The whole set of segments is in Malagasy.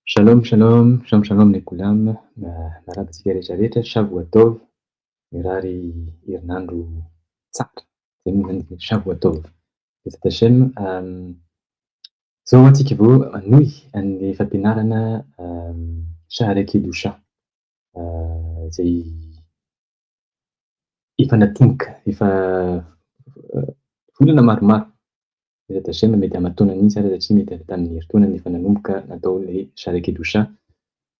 Shalom shalom, shalom shalom lekulam, miarahaba antsika rehetra rehetra, Shavua Tov, mirary herinandro tsara, zay moa zany ny Shavua Tov. Bezat Hashem, zao antsika vao hanohy an'ilay fampianarana Sha'arei Kedusha izay efa natomboka, efa volana maromaro. Bezat Hashem mety aman-taona mihitsy ary satria mety avy tamin'ny herintaona no efa nanomboka natao ilay Sha'arei Kedusha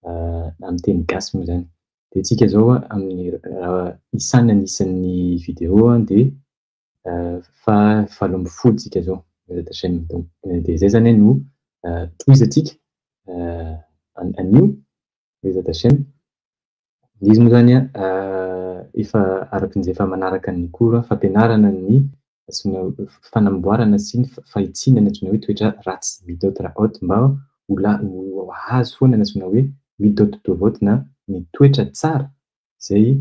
amin'ny teny gasy moa izany. Dia tsika izao amin'ny raha isana ny isan'ny vidéo dia faha 18 tsika izao Bezat Hashem. Dia izay izany no tohizantsika anio Bezat Hashem. Izy moa izany efa araka izay efa manaraka ny cours fampianarana ny antsoina fanamboarana sy ny fahitsiana ny antsoina hoe toetra ratsy midot ra'ot mba ho ho azo foana ny antsoina hoe midot tovot na ny toetra tsara izay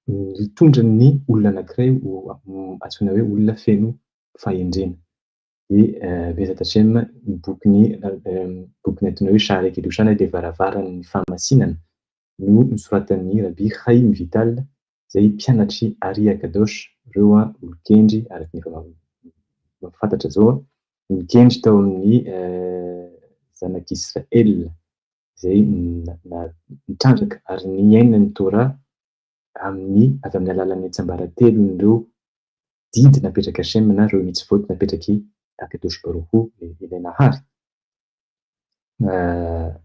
mitondra ny olona anankiray ho antsoina hoe olona feno fahendrena. Dia Bezat Hashem ny bokin'ny bokin'ny antsoina hoe Sha'arei Kedusha na dia varavaran'ny fahamasinana no nosoratan'ny Rabbi Chaim Vital izay mpianatr'i Ari HaKadosh, ireo olon-kendry araka ny efa fantatra izao, olon-kendry tao amin'ny zanak'Israel izay nitrandraka ary niaina ny Torah amin'ny avy amin'ny alalan'ny tsiambaratelon'ireo didy napetrak'i Hashem na ireo mitzvot napetrak'i HaKadosh Baruch Hu, ilay Nahary,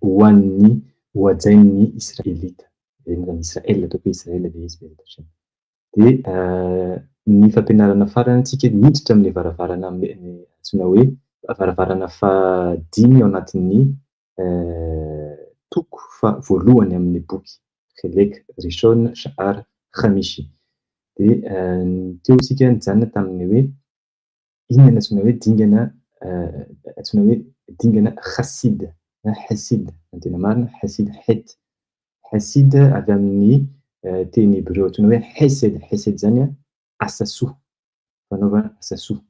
ho an'ny ho hajain'ny Israelita. Izay moa izany Israel, ataoko hoe Israel ilay izy Bezat Hashem. Dia ny fampianarana farany tsika miditra amin'ilay varavarana antsoina hoe varavarana fahadimy ao anatin'ny toko faha voalohany amin'ny boky Chelek Rishon Sha'ar Hamishi. Dia teo isika nijanona tamin'ny hoe inona ny antsoina hoe dingana antsoina hoe dingana Hasid na Hasid ny tena marina Hasid Het. Hasid avy amin'ny teny hebreo antsoina hoe Hesed. Hesed izany asa soa, fanaovana asa soa.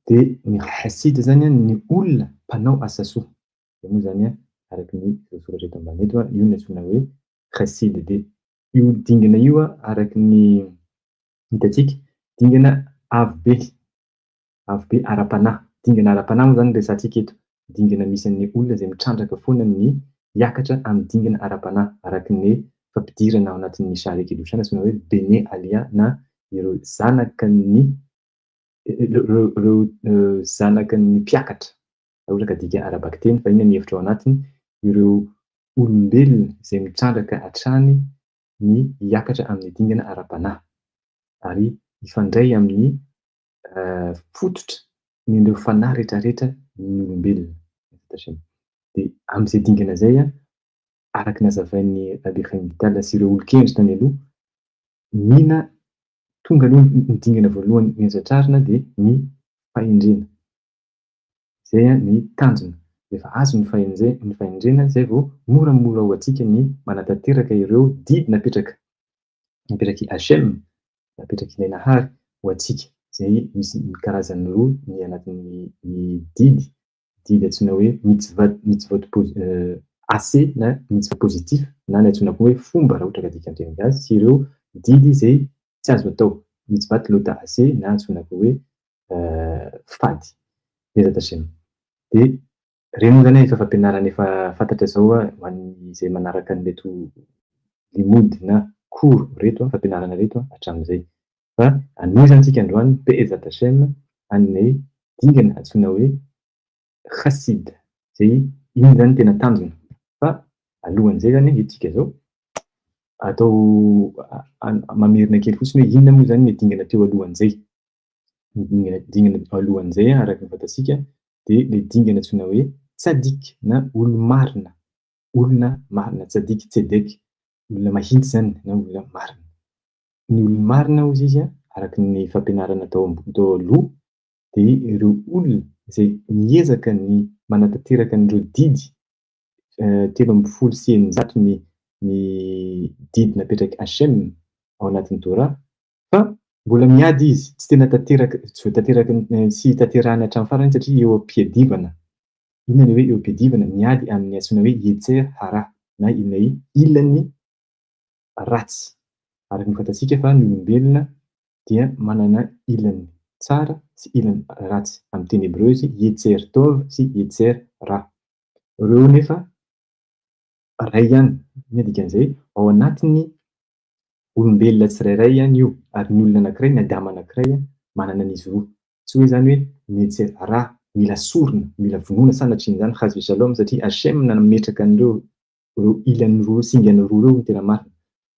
Dia ny Hasid izany ny olona mpanao asa soa. Izay moa izany araka ny voasoratra eto ambany eto, io no antsoina hoe Hasid. Dia io dingana io araka ny hitantsika, dingana avo be, avo be ara-panahy. Dingana ara-panahy moa izany no resahantsika eto. Dingana misy an'ny olona izay mitrandraka foana ny hiakatra amin'ny dingana ara-panahy araka ny fampidirana ao anatin'ny Sha'arei Kedusha antsoina hoe Bene Aliyah na ireo zanakan'ny ireo zanakan'ny mpiakatra, raha ohatra ka adika ara-bakiteny, fa inona ny hevitra ao anatiny, ireo olombelona izay mitrandraka hatrany ny hiakatra amin'ny dingana ara-panahy ary hifandray amin'ny fototra ny ireo fanahy rehetrarehetra ny olombelona. Dia amin'izay dingana izay, araka ny hazavain'ny Rabbi Chaim Vital sy ireo olon-kendry tany aloha, mila tonga aloha ny dingana voalohany mila tratrarina dia ny fahendrena. Izay ny tanjona. Rehefa azo ny ny fahendrena izay vao moramora ho antsika ny manatanteraka ireo didy napetraka, napetrak'i Hashem, napetrak'ilay Nahary ho antsika. Izay misy karazany roa ny anatin'ny ny didy, didy antsoina hoe mitzvot, mitzvot ase na mitzvot positif na ny antsoina koa hoe fomba raha ohatra ka adika amin'ny teny gasy sy ireo didy izay tsy azo atao, mitzvot lo ta'ase na antsoina koa hoe fady. Bezat Hashem. Dia ireny moa izany efa fampianarana efa fantatra izao ho an'izay manaraka an'ireto limod na cours ireto, fampianarana ireto hatramin'izay. Fa hanohy izany isika androany Be'ezat Hashem an'ilay dingana antsoina hoe Chassid. Izay iny izany no tena tanjona. Fa alohan'izay izany eto isika izao, atao mamerina kely fotsiny hoe inona moa izany ilay dingana teo alohan'izay. Ny dingana dingana alohan'izay araka ny fantatsika dia ilay dingana antsoina hoe tsadik na olo-marina, olona marina, tsadik, tsedek, olona mahitsy izany na olona marina. Ny olo-marina hozy izy araka ny fampianarana tao tao aloha dia ireo olona izay miezaka ny manatanteraka an'ireo didy 613 ny ny didy napetrak'i Hashem ao anatin'ny Torah fa mbola miady izy, tsy tena tanteraka, tsy voatanteraka, tsy tanterahany hatramin'ny farany satria eo am-piadivana. Inona ilay hoe eo am-piadivana? Miady amin'ny antsoina hoe Yetzer Hara na ilay ilany ratsy. Araka ny fantatsika fa ny olombelona dia manana ilany tsara sy ilany ratsy. Amin'ny teny hebreo izy Yetzer Tov sy Yetzer Ra. Ireo nefa iray ihany. Inona dikan'izay? Ao anatin'ny olombelona tsirairay ihany io ary ny olona anankiray, ny Adama anankiray manana an'izy roa. Tsy hoe izany hoe ny Yetzer Hara mila sorona, mila vonoina sanatrian'izany chas v'shalom satria Hashem nametraka an'ireo ireo ilany roa, singany roa ireo no tena marina.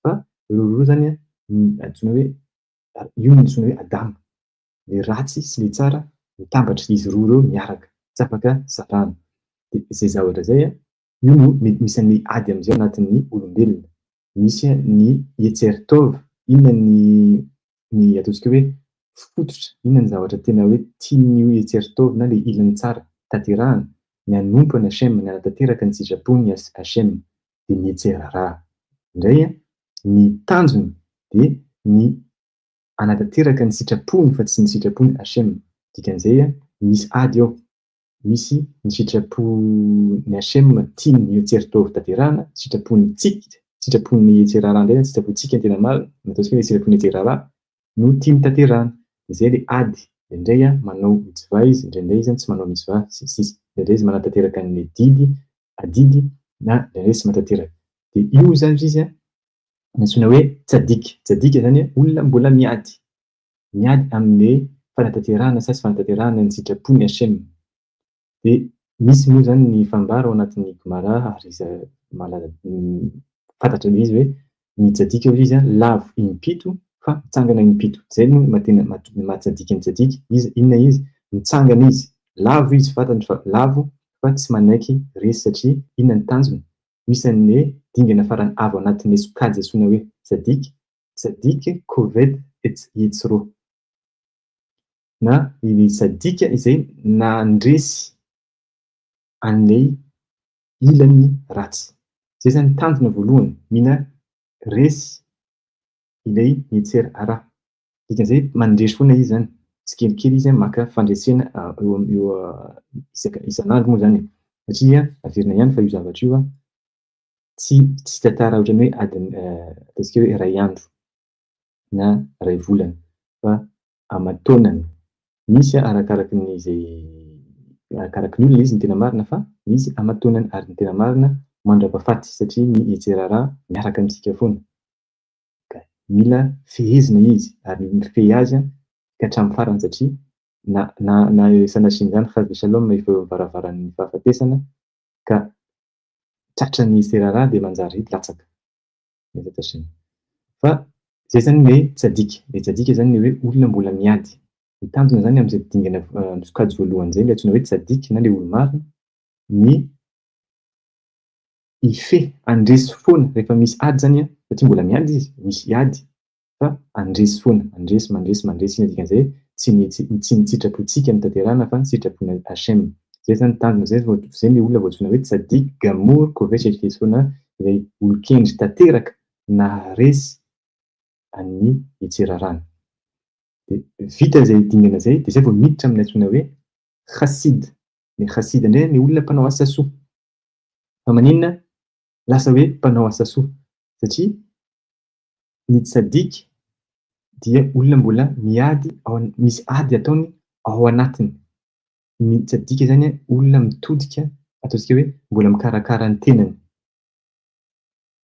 Fa ireo roa izany antsoina hoe, io no antsoina hoe Adama. Ilay ratsy sy ilay tsara mitambatra, izy roa ireo miaraka, tsy afaka sarahana. Dia izay zavatra izay, io no mety misy an'ilay ady amin'izay ao anatin'ny olombelona. Misy ny Yetzer Tov, inona ny ny ataontsika hoe fototra, inona ny zavatra tena hoe tian'io Yetzer Tov na ilay ilany tsara tanterahana, ny hanompo an'i Hashem, ny hanatanteraka ny sitrapon'i Hashem, dia ny Yetzer Hara indray ny tanjony dia ny hanatanteraka ny sitrapony fa tsy ny sitrapon'i Hashem. Dikan'izay misy ady ao, misy ny sitrapon'i Hashem tian'ny Yetzer Tov tanterahana, sitrapon'ny tsika, sitrapon'ny Yetzer Hara indray, sitrapontsika ny tena marina, na ataontsika hoe sitrapon'ny Yetzer Hara no tiany tanterahana. Dia izay ilay ady, indraindray manao mitzvah izy, indraindray izy tsy manao mitzvah, sy ny sisa. Indraindray izy manatanteraka ny didy, adidy, na indraindray izy tsy manatanteraka. Dia io izany izy ny antsoina hoe tsadik. Tsadik izany olona mbola miady, miady amin'ny fanatanterahana sa tsy fanatanterahana ny sitrapon'i Hashem. Dia misy moa izany ny fambara ao anatin'ny Gemara ary izay mahalala fantatra ilay izy hoe ny tsadik hoy izy lavo im-pito fa mitsangana im-pito. Izay no maha tena maha tsadik ny tsadik. Iza, inona izy? Mitsangana izy, lavo izy fantany fa lavo fa tsy manaiky resy satria inona ny tanjony? Misy an'le dingana farany avo anatin'le sokajy antsoina hoe tsadik, tsadik koved et yitzro, na ilay tsadik izay nandresy an'ilay ilany ratsy. Izay izany tanjona voalohany, mila resy ilay yetzer hara. Dikan'izay mandresy foana izy izany, tsikelikely izy maka fandresena eo eo isaka isan'andro moa izany e. Satria averina ihany fa io zavatra io tsy tsy tantara ohatran'ny hoe adiny ataontsika hoe iray andro na iray volana fa aman-taonany. Misy arakaraky ny izay arakaraky ny olona izy ny tena marina fa misy aman-taonany ary ny tena marina mandra-pahafaty satria ny Yetzer Hara miaraka amintsika foana. Ka mila fehezina izy ary mifehy azy ka hatramin'ny farany satria na na na sanatrian'izany chas v'shalom efa eo amin'ny varavaran'ny fahafatesana ka tratran'ny serara dia manjary latsaka. Fa izay izany ny hoe tsadik. Ilay tsadik izany ny hoe olona mbola miady. Ny tanjona izany amin'izay dingana amin'ny sokajy voalohany izay ilay antsoina hoe tsadik na ilay olo-marina ny hifehy, handresy foana rehefa misy ady izany an, satria mbola miady izy, misy ady fa handresy foana, handresy, mandresy, mandresy, inona dikan'izay? Tsy ny tsy ny sitrapontsika no tanterahana fa ny sitrapon'i Hashem. Izay izany ny tanjona, izay vao izay ny olona vao antsoina hoe Tsadik Gamur Kovesh et Yesona, ilay olon-kendry tanteraka naharesy an'ny Yetzer-Hara-ny. Dia vita izay dingana izay, dia izay vao miditra amin'ny antsoina hoe Chassid. Ny Chassid indray ny olona mpanao asa soa. Fa maninona lasa hoe mpanao asa soa? Satria ny tsadik dia olona mbola miady ao misy ady ataony ao anatiny. Ny tsadik izany olona mitodika ataontsika hoe mbola mikarakara ny tenany.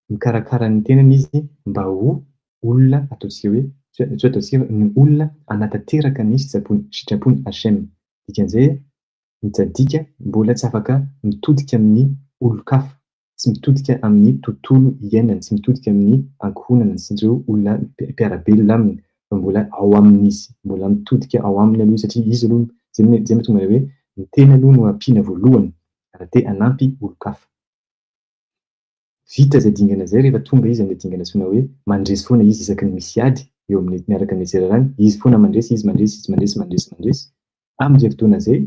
Mikarakara ny tenany izy mba ho olona ataontsika hoe tsy hoe ataontsika fa ny olona hanatanteraka ny sitrapon'i Hashem. Dikan'izay ny tsadika mbola tsy afaka mitodika amin'ny olon-kafa, tsy mitodika amin'ny tontolo iainany, tsy mitodika amin'ny ankohonana sy ireo olona mpiara-belona aminy fa mbola ao aminy izy, mbola mitodika ao aminy aloha izy satria izy aloha, izay no izay mahatonga ilay hoe ny tena aloha no ampiana voalohany raha te hanampy olon-kafa. Vita izay dingana izay rehefa tonga izy amin'ilay dingana antsoina hoe mandresy foana izy isaky ny misy ady eo amin'ny miaraka amin'ny Yetzer-Hara-ny, izy foana mandresy, izy mandresy, izy mandresy, mandresy, mandresy. Amin'izay fotoana izay,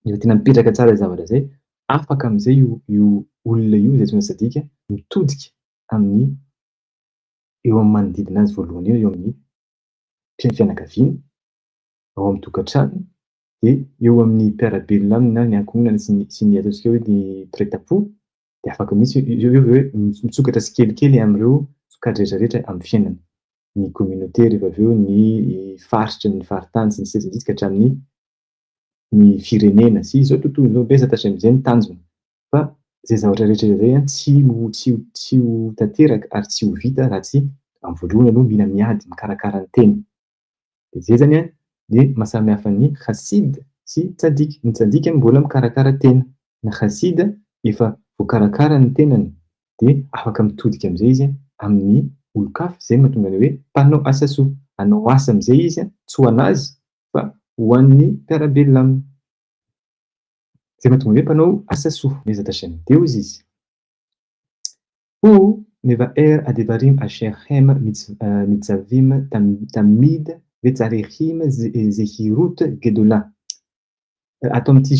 rehefa tena mipetraka tsara izay zavatra izay, afaka amin'izay io io olona io izay antsoina tsadika mitodika amin'ny eo amin'ny manodidina azy voalohany eo, eo amin'ny fianakaviany, ao amin'ny tokantranony. Dia eo amin'ny mpiara-belona aminy na ny ankohonany sy ny sy ny ataontsika hoe ny mpiray tampo dia afaka mihitsy io io hoe misokatra tsikelikely amin'ireo sokajy rehetra rehetra amin'ny fiainana. Ny communauté rehefa avy eo, ny faritra, ny faritany sy ny sisa sy ny sisa ka hatramin'ny ny firenena sy izao tontolo izao. Betsaka hatramin'izay ny tanjona fa izay zavatra rehetra izay tsy ho tsy ho tsy ho tanteraka ary tsy ho vita raha tsy amin'ny voalohany aloha mila miady mikarakara ny tena. Dia izay izany an, ny mahasamihafa ny Chassid sy Tsadik. Ny Tsadik mbola mikarakara tena. Ny Chassid efa voakarakara ny tenany dia afaka mitodika amin'izay izy amin'ny olon-kafa. Izay no mahatonga ny hoe mpanao asa soa. Hanao asa amin'izay izy, tsy ho an'azy fa ho an'ny mpiara-belona aminy. Izay mahatonga ny hoe mpanao asa soa. Bezat Hashem. Dia hozy izy. הוא מבאר הדברים אשר הם ניצבים תמיד וצריכים זהירות גדולה. Ato amin'ity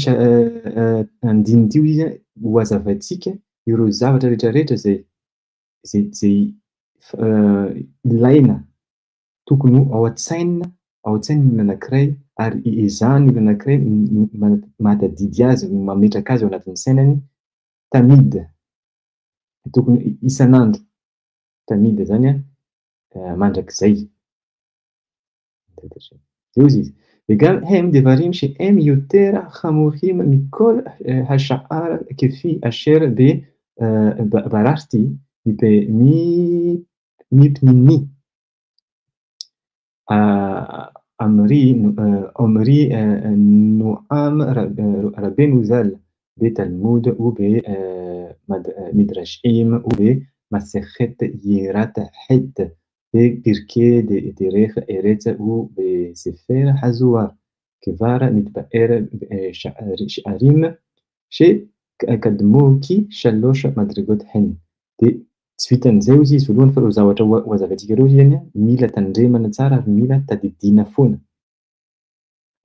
andininy ity hoy izy, ho hazavaintsika ireo zavatra rehetra rehetra izay izay izay ilaina tokony ho ao an-tsaina ao an-tsain'ny olona anankiray ary ezahan'ny olona anankiray mahatadidy azy, mametraka azy ao anatin'ny sainany tamid. Tokony isan'andro, tamid zany an, mandrakizay. Hoy izy, וגם הם דברים שהם יותר חמורים מכל השאר כפי אשר ביררתי מפניני. אמרי נועם רבנו ז"ל בתלמוד ובמדרשים ובמסכת יראת חטא בפרקי דרך ארץ ובספר הזוהר כבר נתבאר שערים שקדמו כי שלוש מדרגות הן. Dia tsy vitan'izay hozy izy voalohany fa ireo zavatra ho hazavaintsika ireo zany an, mila tandremana tsara ary mila tadidiana foana.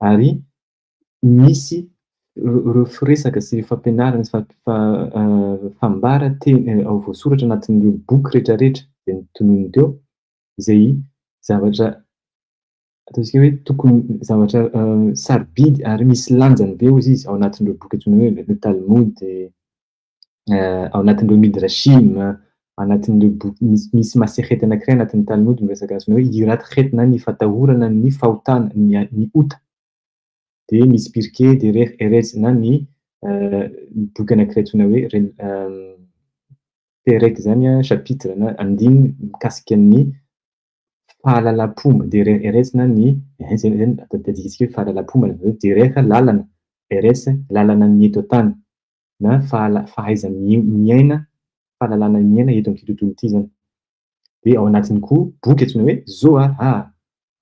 Ary misy ireo firesaka sy fampianarana sy fambara teny ao voasoratra anatin'ireo boky rehetrarehetra izay notononiny teo, izay zavatra ataontsika hoe tokony zavatra sarobidy ary misy lanjany be hozy izy ao anatin'ireo boky antsoina hoe le Talmud, ao anatin'ireo Midrashim, anatin'ireo boky misy misy Masechet anankiray anatin'ny Talmud miresaka antsoina hoe Yirat Chet na ny fatahorana ny fahotana, ny ota. Dia misy Pirkei Derech Eretz na ny boky anankiray antsoina hoe Perek izany an, chapitre na andininy mikasika ny fahalalam-pomba, Derech Eretz na ny izay izany tadidiantsika hoe fahalalam-pomba, Derech lalana, Eretz lalana ny eto an-tany na fahaiza-miaina, fahalalana miaina eto amin'ity tontolo ity izany. Dia ao anatiny koa boky antsoina hoe Zohar.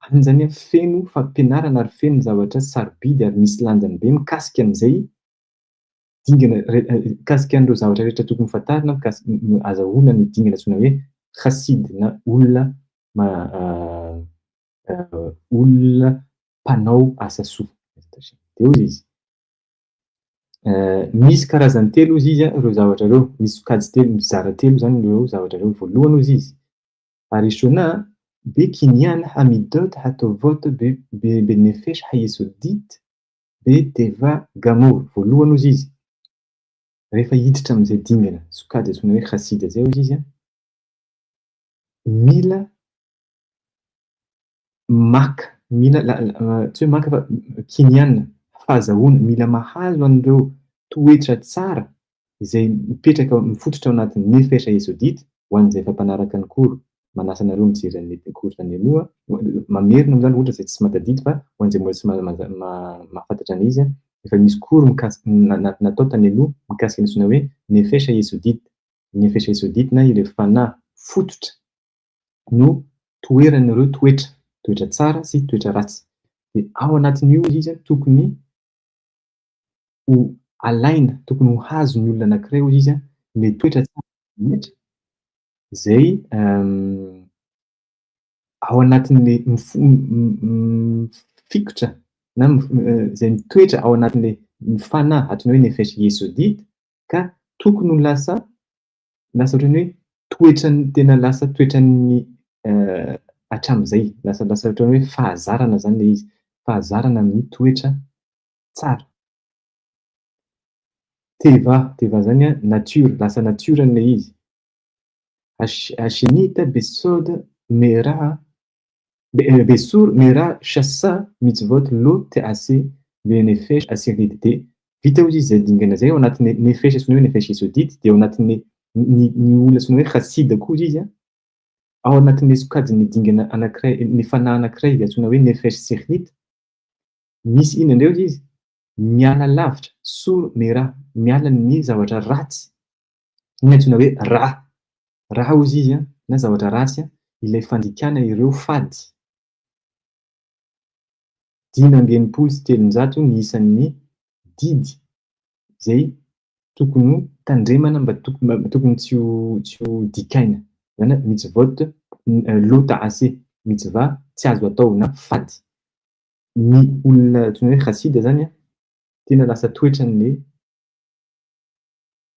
Any izany feno fampianarana ary feno zavatra sarobidy ary misy lanjany be mikasika an'izay dingana mikasika an'ireo zavatra rehetra tokony ho fantarina mikasika azahoana ny dingana antsoina hoe Chassid na olona olona mpanao asa soa. Dia hoy izy, misy karazany telo hozy izy ireo zavatra ireo, misy sokajy telo, mizara telo izany ireo zavatra ireo. Voalohany hozy izy, הראשונה בקניין המידות הטובות בנפש היסודית בטבע גמור. Voalohany hozy izy, rehefa hiditra amin'izay dingana sokajy antsoina hoe chassid izay hozy izy, mila maka, mila tsy hoe maka fa kinyan, fahazahoana, mila mahazo an'ireo toetra tsara izay mipetraka mifototra ao anatin'ny nefesh yesodit, ho an'izay efa mpanaraka ny cours, manasa anareo mijery an'ilay cours tany aloha, mamerina moa izany ohatra izay tsy mahatadidy fa ho an'izay mbola tsy mahafantatra an'ilay izy, efa misy cours mikasika natao tany aloha mikasika ny antsoina hoe nefesh yesodit, nefesh yesodit na ireo fanahy fototra no toeran'ireo toetra, toetra tsara sy toetra ratsy. Dia ao anatin'io izy tokony ho alaina, tokony ho hazon'ny olona anankiray hoy izy ny toetra tsara rehetra izay ao anatin'ilay mifikitra na izay mitoetra ao anatin'ilay fanahy antsoina hoe nefesh yesodit ka tokony ho lasa lasa ohatran'ny hoe toetran'ny tena lasa toetran'ny hatramin'izay, lasa lasa ohatran'ny hoe fahazarana izany ilay izy, fahazarana amin'ny toetra. tsara. Teva, teva zany an, nature, lasa nature ilay izy. Hashenit besod mera besor mera shassa mitzvot lo te'ase benefesh asirit. Dia vita hozy izy izay dingana izay ao anatin'ny nefesh antsoina hoe nefesh yesodit, dia ao anatin'ny ny ny olona antsoina hoe chassid koa hozy izy an, ao anatin'ny sokajin'ny dingana anankiray, ny fanahy anankiray izay antsoina hoe nefesh sikhlit, misy inona indray hozy izy? Miala lavitra, sur mera, miala ny zavatra ratsy, iny antsoina hoe ra, ra hozy izy an, na zavatra ratsy an, ilay fandikana ireo fady. 365 ny isan'ny didy izay tokony ho tandremana mba tokony tsy ho tsy ho dikaina. Izany hoe mitzvot lo ta'aseh, mitzvah tsy azo atao na fady. Ny olona antsoina hoe chassid izany an, tena lasa toetran'ilay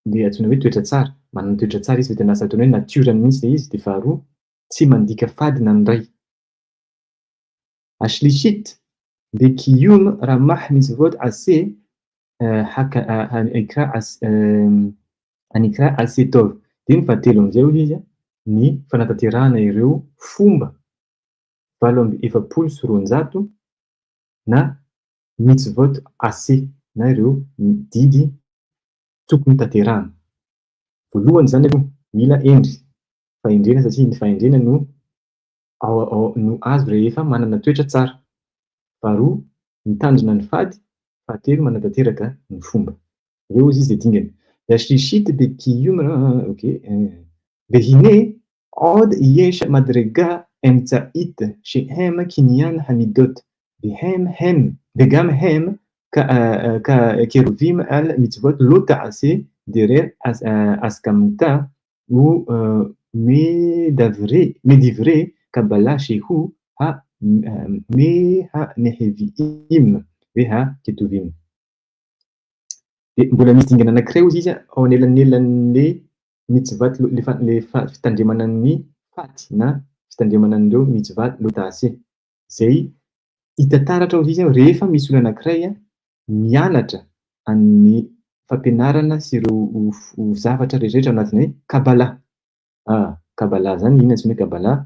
ilay antsoina hoe toetra tsara, manana toetra tsara izy fa tena lasa ataony hoe nature-ny mihitsy ilay izy, dia faharoa tsy mandika fady na ny iray. Ashlishit, bekiyum ramah mitzvot aseh hanikra aseh tov. Dia ny fahatelo amin'izay hoy izy, ny fanatanterahana ireo fomba 248 na mitzvot aseh na ireo didy tokony tanterahana. Voalohany izany aloha, mila hendry, fahendrena satria ny fahendrena no no azo rehefa manana toetra tsara. Faharoa, mitandrina ny fady. Fahatelo, manatanteraka ny fomba. Ireo hozy izy dia dingana. Yashrishit bekiyum ok Vehine od yesh madrega emtsa'it shehem kinyan hamidot vehem hem vegam hem ka keruvim al mitzvot lo ta'ase derer askamta u medavre medivre kabbalah shehu ha mehanehevi'im veha ketuvim. Dia mbola misy dingana anankiray hozy izy ao anelanelan'ilay mitzvah ilay fitandremana ny faty na fitandremana an'ireo mitzvah lo ta'aseh izay hita taratra hozy izy rehefa misy olona anankiray mianatra an'ny fampianarana sy ireo zavatra rehetra ao anatin'ny Kabbalah. Ah, Kabbalah zany, inona antsoina hoe Kabbalah?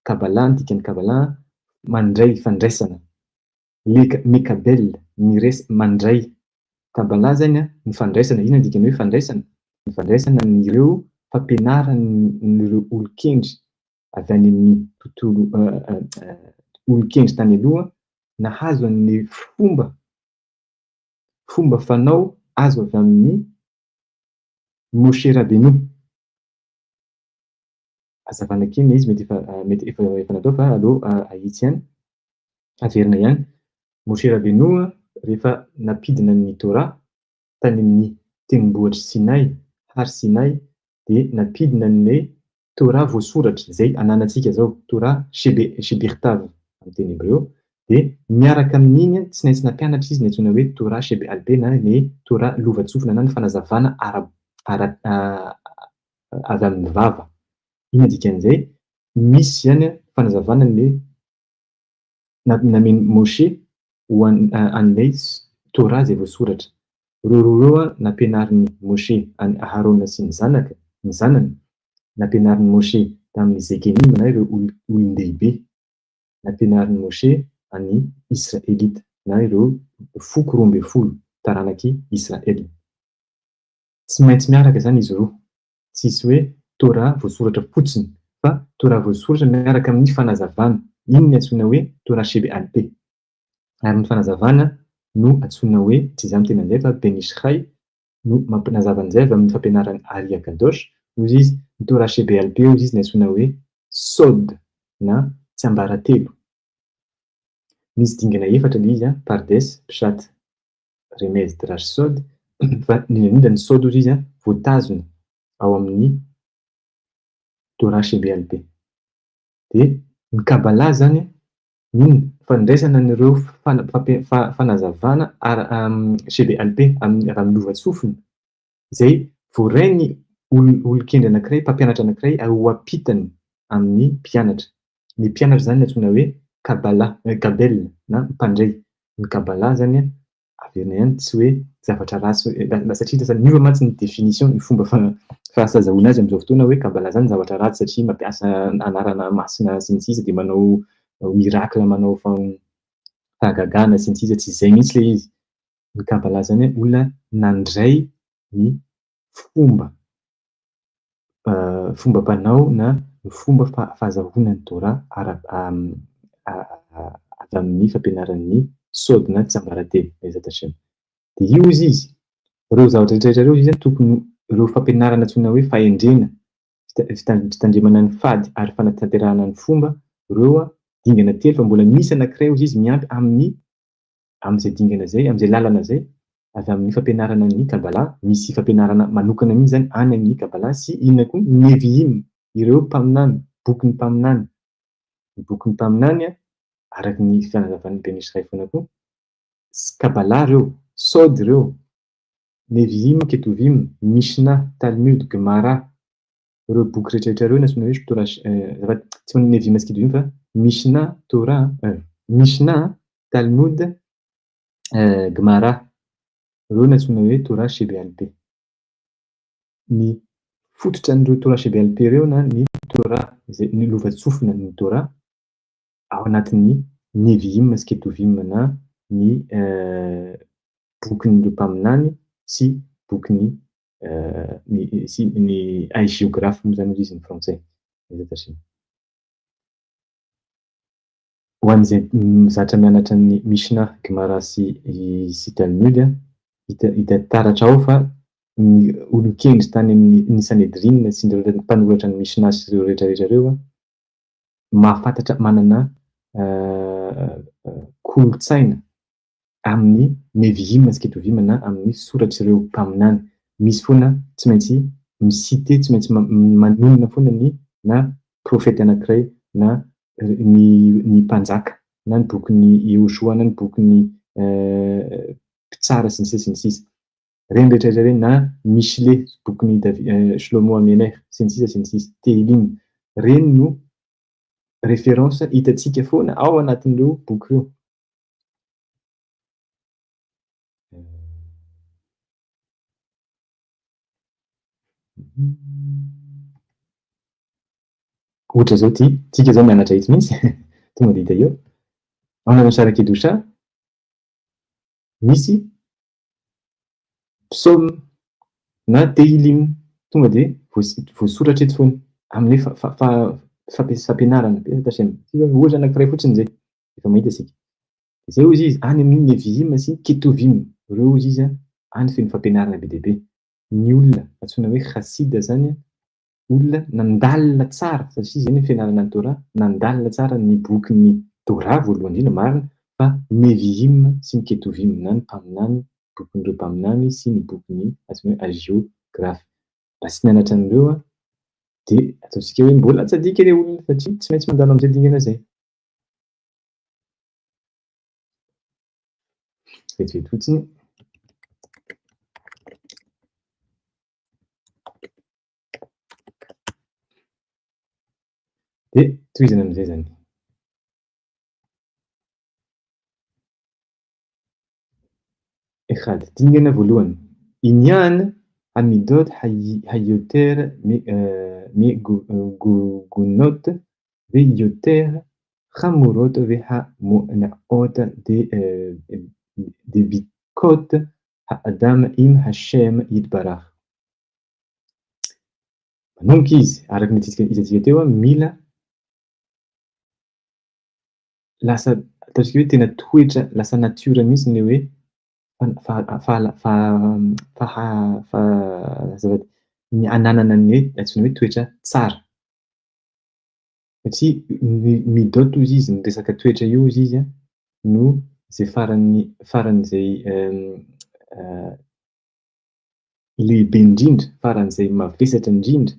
Kabbalah, ny dikan'ny Kabbalah, mandray, fandraisana. Mekabel, mires, mandray. Kabbalah zany an, ny fandraisana, inona ny dikan'ny hoe fandraisana? Ny fandraisana an'ireo fampianaran'ireo olon-kendry avy any amin'ny tontolo, olon-kendry tany aloha, nahazo an'ny fomba fomba fanao azo avy amin'i Moshe Rabbeinu. Hazavana kely ilay izy, mety efa mety efa efa natao fa aleo ahitsy ihany, averina ihany. Moshe Rabbeinu rehefa nampidina ny Torah tany amin'ny tendrombohitr'i Sinay, Har Sinai, dia nampidina an'ilay Torah voasoratra izay ananantsika izao, Torah Shebirtav amin'ny teny hebreo, dia miaraka amin'iny tsy maintsy nampianatra izy ny antsoina hoe Torah Shebealpe na ny Torah lovantsofina na ny fanazavana ara ara avy amin'ny vava. Inona dikan'izay? Misy izany fanazavana ny namen'i Moshe ho an'ilay Torah izay voasoratra. Ireo roa ireo nampianarin'i Moshe an'i Aharona sy ny zanaka, ny zanany, nampianarin'i Moshe tamin'ny Zekenim na ireo olon-dehibe, nampianarin'i Moshe an'ny Israelita na ireo foko 12 taranak'i Israel. Tsy maintsy miaraka izany izy roa. Tsisy hoe Torah voasoratra fotsiny fa Torah voasoratra miaraka amin'ny fanazavana. Iny ny antsoina hoe Torah Shebe'alpe. Ary ny fanazavana no antsoina hoe, tsy izaho miteny an'izay fa Ben Ish Chai no mampanazava an'izay avy amin'ny fampianaran'i Ari HaKadosh, hozy izy, ny Torah Shebe'alpe hozy izy ny antsoina hoe Sod na tsiambaratelo. Misy dingana efatra ilay izy, Pardes, Pshat, Remez Drash Sod, fa indrindra indrindra ny Sod hozy izy voatazona ao amin'ny Torah Shebe'alpe. Dia ny Kabbalah izany inona? Fandraisana an'ireo fanazavana ara Shebe'alpe avy amin'ny lovantsofina izay voarain'ny olon-kendry anankiray, mpampianatra anankiray ary ho ampitany amin'ny mpianatra. Ny mpianatra izany no antsoina hoe Kabbalah, Gabel na mpandray. Ny Kabbalah izany. Averina ihany, tsy hoe zavatra ratsy, satria lasa niova mantsy ny définition, ny fomba fahazahoana azy amin'izao fotoana hoe Kabbalah izany zavatra ratsy satria mampiasa anarana masina sy ny sisa dia manao miracle, manao fahagagana sy ny sisa, tsy izay mihitsy ilay izy. Ny Kabbalah izany olona nandray ny fomba, fombam-panao na ny fomba fahazahoana ny Torah avy amin'ny fampianaran'ny Sod na Tsiambaratelo, Bezat Hashem. Dia io hozy izy, ireo zavatra rehetra rehetra ireo izy tokony ireo fampianarana antsoina hoe fahendrena, fitandremana ny fady ary fanatanterahana ny fomba, ireo dingana telo fa mbola misy anankiray hozy izy miampy amin'ny amin'izay dingana izay, amin'izay lalana izay, avy amin'ny fampianarana ny Kabbalah, misy fampianarana manokana mihitsy izany any amin'ny Kabbalah sy inona koa, ny Nevi'im, ireo mpaminany, bokin'ny mpaminany. Ny bokin'ny mpaminany, araka ny fanazavan'ny Ben Ish Ray foana koa, Kabbalah ireo, Sod ireo, Nevi'im, Ketuvim, Mishnah, Talmud, Gemara, ireo boky rehetra rehetra ireo no antsoina hoe Torah, azafady, tsy Nevi'im sy Ketuvim fa Mishnah, Torah, Mishnah, Talmud, Gemara, ireo no antsoina hoe Torah Shebealpe. Ny fototra an'ireo Torah Shebealpe ireo na ny Torah izay ny lovantsofina ny Torah ao anatin'ny Nevi'im sy Ketuvim na ny bokin'ireo mpaminany sy bokin'ny ny sy ny hagiographe moa izany hoy izy ny frantsay. Ho an'izay mizatra mianatra ny Mishnah, Gemara sy sy Talmud, hita hita taratra ao fa ny olon-kendry tany amin'ny ny Sanhedrin sy ny mpanoratra ny Mishnah sy ireo rehetra rehetra ireo mahafantatra manana kolontsaina amin'ny Nevi'im sy Ketuvim na amin'ny soratr'ireo mpaminany. Misy foana tsy maintsy mi-citer, tsy maintsy manonona foana ny na profeta anankiray na ny ny mpanjaka na ny bokin'i Yehoshua na ny bokin'ny mpitsara sy ny sisa sy ny sisa. Ireny rehetra rehetra ireny na Mishle, bokin'i Davi- Shlomo HaMelech sy ny sisa sy ny sisa, Tehillim. Ireny no référence hitantsika foana ao anatin'ireo boky ireo. Ohatra izao ity, tsika izao mianatra eto mihitsy, tonga dia hita eo. Ao anatin'ny Shara Kedusha, misy psaume na Tehillim, tonga dia voasoratra eto foana, amin'ny hoe fampianarana. Ohatra anankiray fotsiny izay, efa mahita isika. Izay hozy izy, any amin'ny Nevi'im sy Ketuvim, ireo hozy izy any feno fampianarana be dia be. Ny olona antsoina hoe Chassid izany, olona nandalina tsara, satria izay ny fianarana ny Torah, nandalina tsara ny bokin'ny Torah voalohany indrindra, marina, fa Nevi'im sy ny Ketuvim, na ny mpaminany, bokin'ireo mpaminany sy ny bokin'ny antsoina hoe hagiographe. Raha tsy nianatra an'ireo dia ataontsika hoe mbola tsadik ilay olona satria tsy maintsy mandalo amin'izay dingana izay. Vetivety fotsiny. Dia tohizana amin'izay izany. Echad, dingana voalohany. Inyan hamidot hayoter megunot veyoter hamurot vehamona'ot debikot ha'adam im Hashem yitbarach. Manomboka izy, araka ny hitantsika teo, mila lasa ataontsika hoe tena toetra, lasa natiora mihitsy ny hoe ny ananana ny hoe antsoina hoe toetra tsara. Satria ny midot hozy izy, ny resaka toetra io hozy izy no izay faran'ny faran'izay lehibe indrindra, faran'izay mavesatra indrindra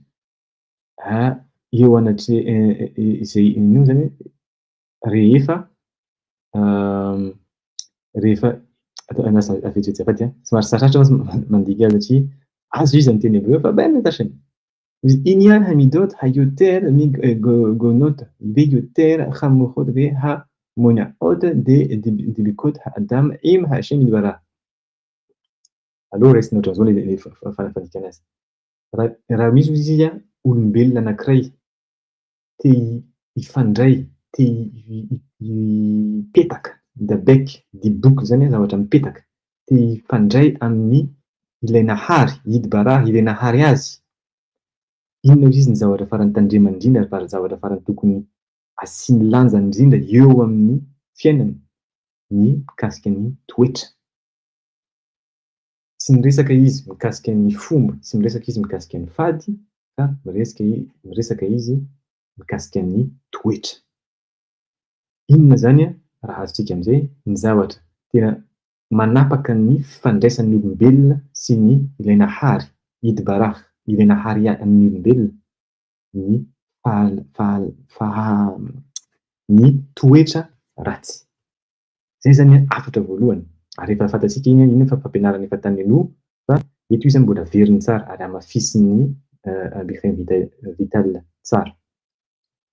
eo anatre- izay inona moa izany rehefa rehefa lasa vetivety azafady an, somary sarotra mantsy mandika azy satria azo izy amin'ny teny hebreo fa ben Inyan hamidot hayoter migonot veyoter hamurot vehamona'ot de dibikot ha'adam im Hashem yitbarach. Aleo raisina ohatran'izao ilay fandikana azy. Raha misy hozy izy olombelona anankiray te hifandray, te hipetaka, dabek, diboky izany zavatra mipetaka, te hifandray amin'ny ilay nahary, Yitbarah, ilay nahary azy. Inona hozy izy ny zavatra farany tandremany indrindra ary zavatra farany tokony asiany lanjany indrindra eo amin'ny fiainany? Ny mikasika ny toetra. Tsy miresaka izy mikasika ny fomba, tsy miresaka izy mikasika ny fady, fa miresaka izy mikasika ny toetra. Inona izany raha azontsika amin'izay ny zavatra tena manapaka ny fifandraisan'ny olombelona sy ny ilay nahary, Yitbarah, ilay nahary an'ny olombelona, ny ny toetra ratsy. Izay izany ny hafatra voalohany. Ary efa fantatsika iny, iny efa fampianarana efa tany aloha fa eto izy mbola averiny tsara ary hamafisin'ny Rabbi Chaim Vital tsara.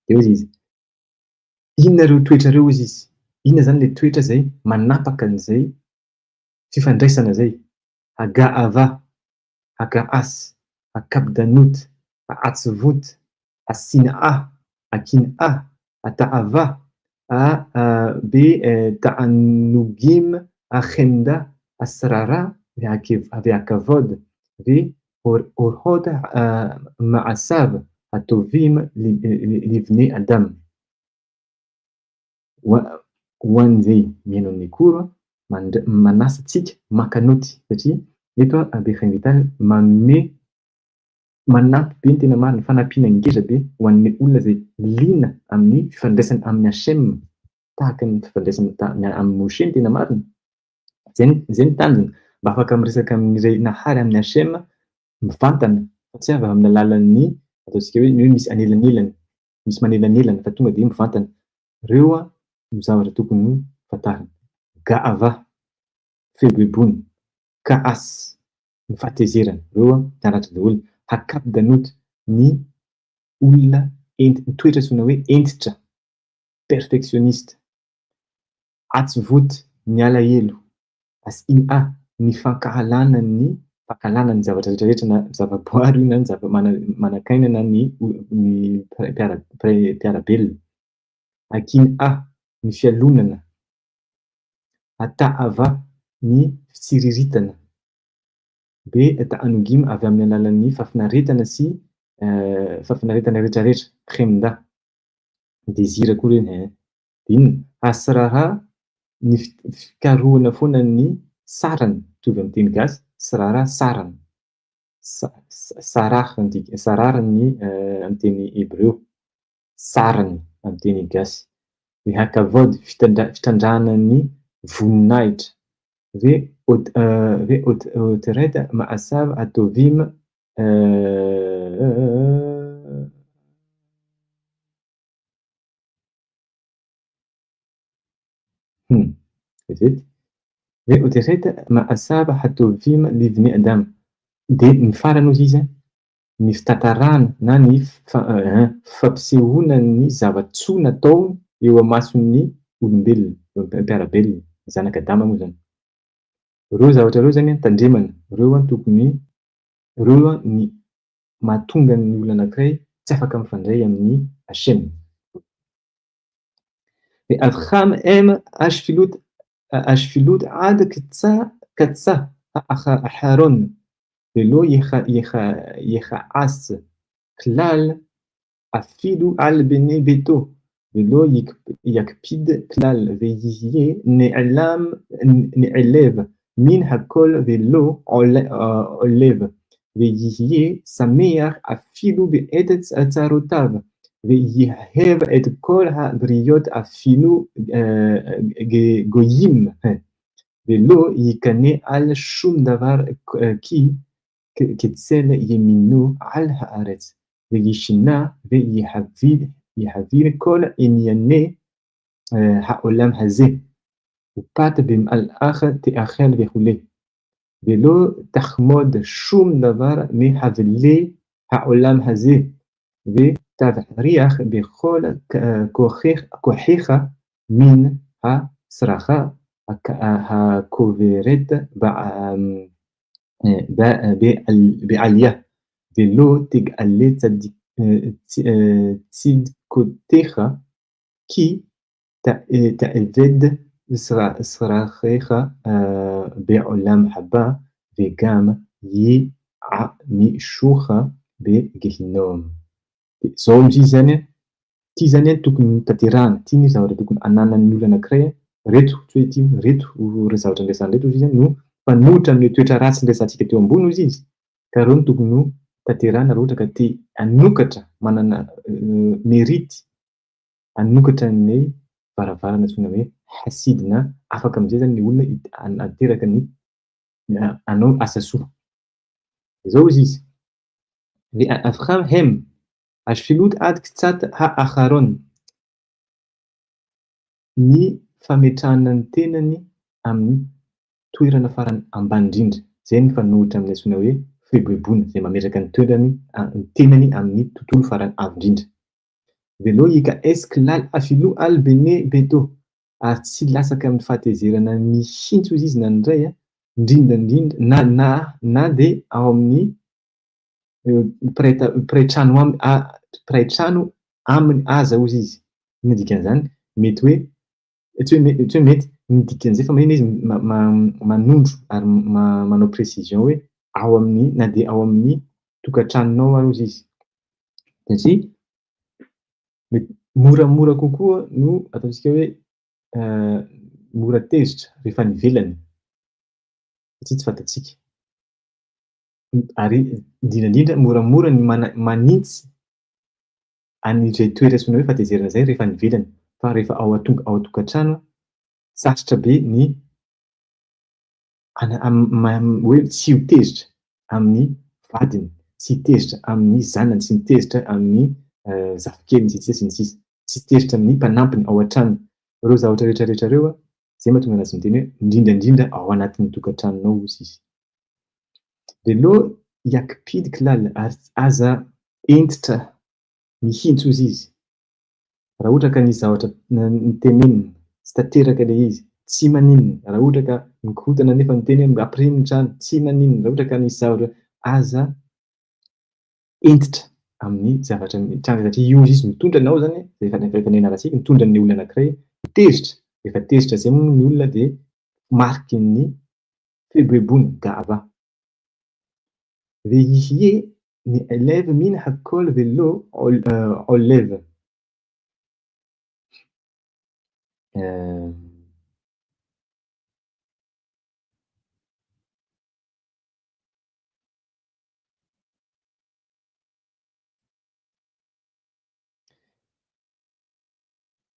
Dia hoy izy, inona ireo toetra ireo hoy izy? Inona izany ilay toetra izay manapaka an'izay fifandraisana izay? Haga'ava, Haga'as, Hakabdanut, Ha'atsvut, Hasin'a, Hakin'a, Hata'ava, A be Ta'anugim, Hachemda, Hasrara, Ve'akavod, Ve Orhot Ma'asav, Hatovim Livne Adam. Ho an'izay mihaino an'i Cours, manasa antsika maka naoty satria eto Rabbi Chaim Vital manome Manampy be ny tena marina, fanampiana ngeza be ho an'ny olona izay liana amin'ny fifandraisany amin'i Hashem, tahaka ny fifandraisany amin'i Moshe ny tena marina. Izay ny izay ny tanjona, mba afaka miresaka amin'ilay Nahary amin'i Hashem mivantana fa tsy avy amin'ny alalan'ny ataontsika hoe ny hoe misy anelanelana, misy manelanelana fa tonga dia mivantana. Ireo no zavatra tokony ho fantarina. Ga'ava, fieboeboana, Ka'as, ny fahatezerana, ireo an, mianatra daholo. Hakapdanut, ny olona enti, ny toetra antsoina hoe hentitra, perfectionniste. Atsvut, ny alahelo. Asin'a, ny fankahalana ny, fankahalana ny zavatra rehetra rehetra na zava-boary io na ny zava-manan-kaina na ny ny mpiara mpiara-belona. Akin'a, ny fialonana. Ata'ava, ny fitsiriritana. Be ta'anugim avy amin'ny alalan'ny fahafinaretana sy fahafinaretana rehetrarehetra, khemda, désir koa ireny eh. Dia inona? Hasraha, ny fikarohana foana ny sarany, mitovy amin'ny teny gasy, srara, sarany. Sarah ny dika, sarar ny amin'ny teny hebreo, sarany amin'ny teny gasy. Ny hakavod, fitrandrahana ny voninahitra. Ve ve oteret ma'asav atovim Vetivety. Ve oteret ma'asav hatovim livne adam. Dia ny farany hozy izy, ny fitantarana na ny fampisehoana ny zava-tsoa natao eo imason'ny olombelona, mpiara-belona, ny zanak'i Adama moa izany. Ireo zavatra ireo izany tandremana, ireo tokony, ireo ny mahatonga ny olona anankiray tsy afaka mifandray amin'i Hashem. Ve'avcham em hashfilut hashfilut ad katsa ha'aharon velo yecha'as klal afilu al bene beto velo yakpid klal veyihye ne'elam ne'elev min hakol velo olev veyihye sameach afilu be'et tsarotav veyihev et kol habriot afilu goyim velo yikane al shum davar ki ketzel yeminu al haaretz veyishina veyihavir kol inyane haolam haze upat bim'alach te'achel vechule ולא תחמוד שום דבר מהבלי העולם הזה, ותבריח בכל כוחך מן השררה הקוברת בעליה, ולא תגלה צדקותיך, כי תאבד שכרך בעולם הבא, וגם יענישוך בגיהנום. Dia izao amin'izay izy izany an, ity izany an tokony tanterahana, ity ny zavatra tokony ananan'ny olona anankiray an, ireto, tsy hoe ity, ireto ireo zavatra niresahana ireto hozy izy no mpanohitra amin'ilay toetra ratsy niresahantsika teo ambony hozy izy, ka ireo no tokony ho tanterahana raha ohatra ka te hanokatra, manana mérite hanokatra ny varavarana antsoina hoe hasid na afaka amin'izay izany ny olona hanateraka ny hanao asa soa. Izao hozy izy, Ve'afram hem ashfilut ad ktsat ha'acharon, ny fametrahana ny tenany amin'ny toerana farany ambany indrindra, izay no mifanohitra amin'ny antsoina hoe fieboeboana, izay mametraka ny toerany, ny tenany amin'ny tontolo farany avo indrindra. Velo yika'es klal afilu al bene beto, ary tsy latsaka amin'ny fahatezerana mihitsy hozy izy na ny ray, indrindra indrindra na na na dia ao amin'ny mpiray mpiray trano aminy mpiray trano aminy aza hozy izy. Inona dikan'izany? Mety hoe tsy hoe tsy hoe mety, ny dikan'izay fa maninona izy manondro ary manao précision hoe ao amin'ny na dia ao amin'ny tokantranonao ary hozy izy. Satria mety moramora kokoa no ataontsika hoe mora tezitra rehefa any ivelany satria tsy fantatsika. Ary indrindra indrindra moramora ny manintsy an'izay toetra antsoina hoe fahatezerana izay rehefa any ivelany fa rehefa ao ao an-tokantrano sarotra be ny hoe tsy ho tezitra amin'ny vadiny, tsy hitezitra amin'ny zanany, tsy mitezitra amin'ny zafikeliny sy ny sisa sy ny sisa, tsy hitezitra amin'ny mpanampiny ao an-trano. Ireo zavatra rehetra rehetra ireo, izay mahatonga anazy miteny hoe indrindra indrindra ao anatin'ny tokantranonao hozy izy. Velo yakpid klal ary aza hentitra mihitsy hozy izy. Raha ohatra ka nisy zavatra notenenina, tsy tanteraka ilay izy, tsy maninona. Raha ohatra ka nikorontana nefa niteny hoe ampirimo ny trano, tsy maninona. Raha ohatra ka nisy zavatra, aza hentitra amin'ny zavatra mitranga satria io izy mitondra anao izany, efa efa nianarantsika, mitondra ny olona anankiray ho tezitra. Rehefa tezitra izay moa ny olona dia mariky ny fieboeboana, gava. Vehihie ny élève min hakol velo olev.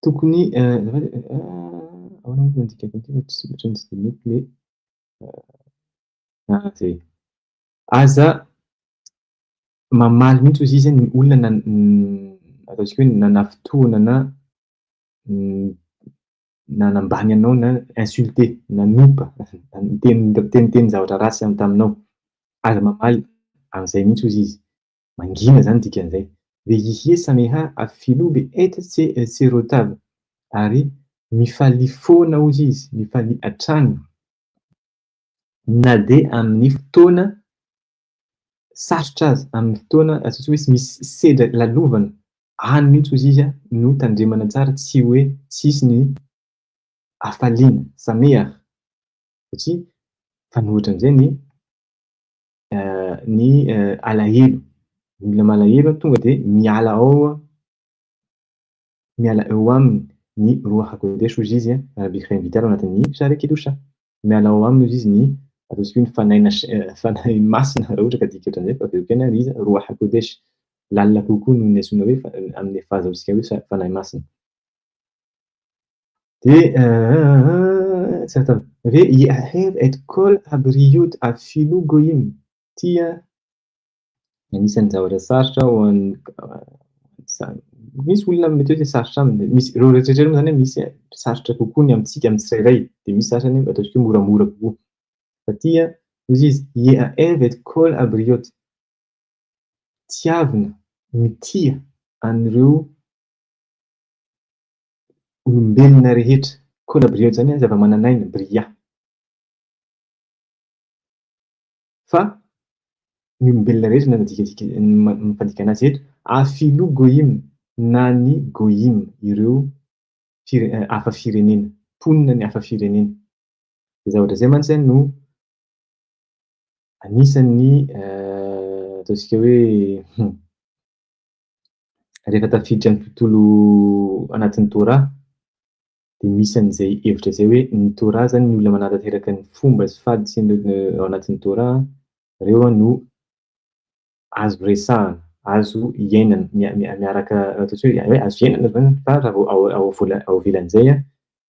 Tokony azafady ahoana moa ny dikako an'ity fa tsy ohatran'ny tsy dia mety le ah zay. Aza mamaly mihitsy hozy izy ny olona na ataontsika hoe nanafintohina na nanambany anao na insulter nanompa niteny niteniteny zavatra ratsy taminao. Aza mamaly an'izay mihitsy hozy izy. Mangina izany dikan'izay. Vehihie sameha afilu be et tserotav ary mifalia foana hozy izy, mifalia hatrany na dia amin'ny fotoana sarotra aza, amin'ny fotoana ataontsika hoe misy sedra lalovana, any mihitsy hozy izy no tandremana tsara tsy hoe tsy hisy ny hafaliana, sameha, satria mifanohitra amin'izay ny ny alahelo, ny olona malahelo tonga dia miala ao, miala eo aminy ny Ruach HaKodesh hozy izy, Rabbi Chaim Vital ao anatin'ny Sha'arei Kedusha, miala ao aminy hozy izy ny ataontsika hoe ny fanahy fanahy masina raha ohatra ka adika ohatran'izay fa avy eo koa ilay izy Ruach HaKodesh, lalina kokoa noho ny antsoina hoe amin'ny fahazahoantsika hoe fanahy masina. Dia tsy atao ve ye'ahev et kol habriyot afilu goyim tia anisan'ny zavatra sarotra ho an'ny misy olona mety hoe sarotra aminy, misy ireo rehetra ireo moa zany misy sarotra kokoa ny amintsika amin'ny tsirairay dia misy sasany ataontsika hoe moramora kokoa. Fa tia hozy izy ye'ahev et kol habriyot tiavina mitia an'ireo olombelona rehetra. Kol habriyot zany zava-manan'aina, bria. Fa ny olombelona rehetra no adikadika ny fandikana azy eto, afilu goyim na ny goyim, ireo hafa firenena, mponina ny hafa firenena. Izay zavatra izay mantsy no anisan'ny ataontsika hoe rehefa tafiditra ny tontolo anatin'ny Torah dia misy an'izay hevitra izay hoe ny Torah izany ny olona manatanteraka ny fomba sy fady sy ny ao anatin'ny Torah ireo no azo resahana, azo iainana miaraka ataontsika hoe azo iainana izany fa raha vao ao ao ao ivelan'izay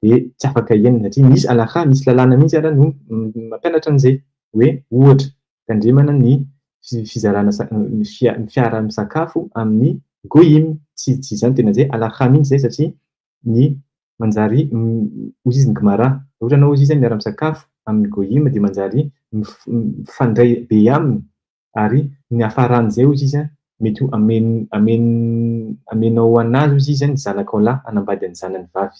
dia tsy afaka iainana satria misy halakha, misy lalàna mihitsy ary no mampianatra an'izay hoe ohatra tandremana ny fizarana ny fiaraha-misakafo amin'ny goyim, tsy tsy izany tena izay halakha mihitsy izay satria ny manjary hoy izy ny Gemara, ohatra anao hoy izy miara-misakafo amin'ny goyim dia manjary mifandray be aminy ary ny hafaran'izay hoy izy mety ho amen amen amenao anazy hoy izy ny zanakao lahy hanambady ny zanany vavy.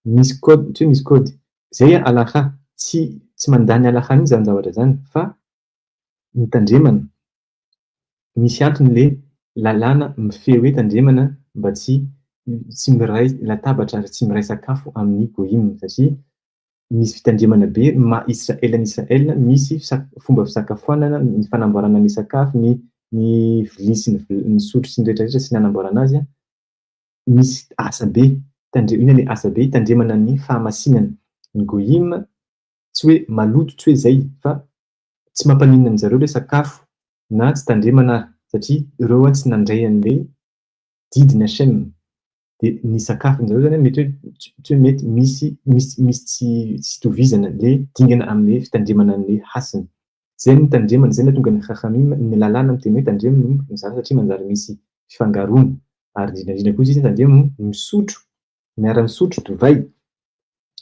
Misy code, tsy hoe misy code, izay halakha, tsy tsy mandany halakha mihitsy izany zavatra izany fa ny tandremana, misy antony le lalàna mifehy hoe tandremana mba tsy tsy miray latabatra ary tsy miray sakafo amin'ny goyim satria misy fitandremana be ny maha Israel an'i Israel, misy fomba fisakafoanana, ny fanamboarana ny sakafo, ny ny vilia sy ny ny sotro sy ny rehetra rehetra sy ny hanamboarana azy, misy asa be, tandre- inona le asa be? Tandremana ny fahamasinana. Ny goyim tsy hoe maloto tsy hoe zay fa tsy mampaninona an-jareo le sakafo na tsy tandremana ary satria ireo tsy nandray an'le didin'i Hashem. Dia ny sakafon-jareo zany mety hoe tsy hoe mety misy misy misy tsy tsy itovizana le dingana amin'le fitandremana an'le hasina. Zay no tandremana, zay no nahatonga ny Chachamim, ny lalàna miteny hoe tandremo ny mizara satria manjary misy fifangaroana. Ary indrindra indrindra koa izy tandremo misotro, miara-misotro divay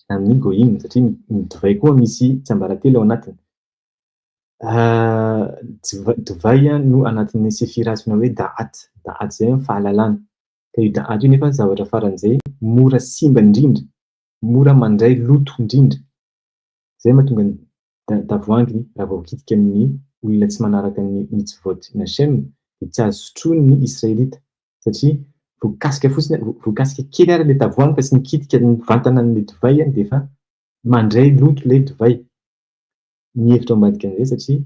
amin'ny goyim satria ny divay koa misy tsiambaratelo ao anatiny. Divay no anatin'ny sefira antsoina hoe da'at, da'at izay fahalalana. Ka io da'at io nefa zavatra faran'izay mora simba indrindra, mora mandray loto indrindra. Izay mahatonga ny tavoahangy raha vao voakitika amin'ny olona tsy manaraka ny mitzvot Hashem dia tsy azo sotroin'ny Israelita satria voakasika fotsiny, voakasika kely ary ilay tavoahangy fa tsy nikitika nivantana an'ilay divay dia efa mandray loto ilay divay. Ny hevitra ao ambadika an'izay satria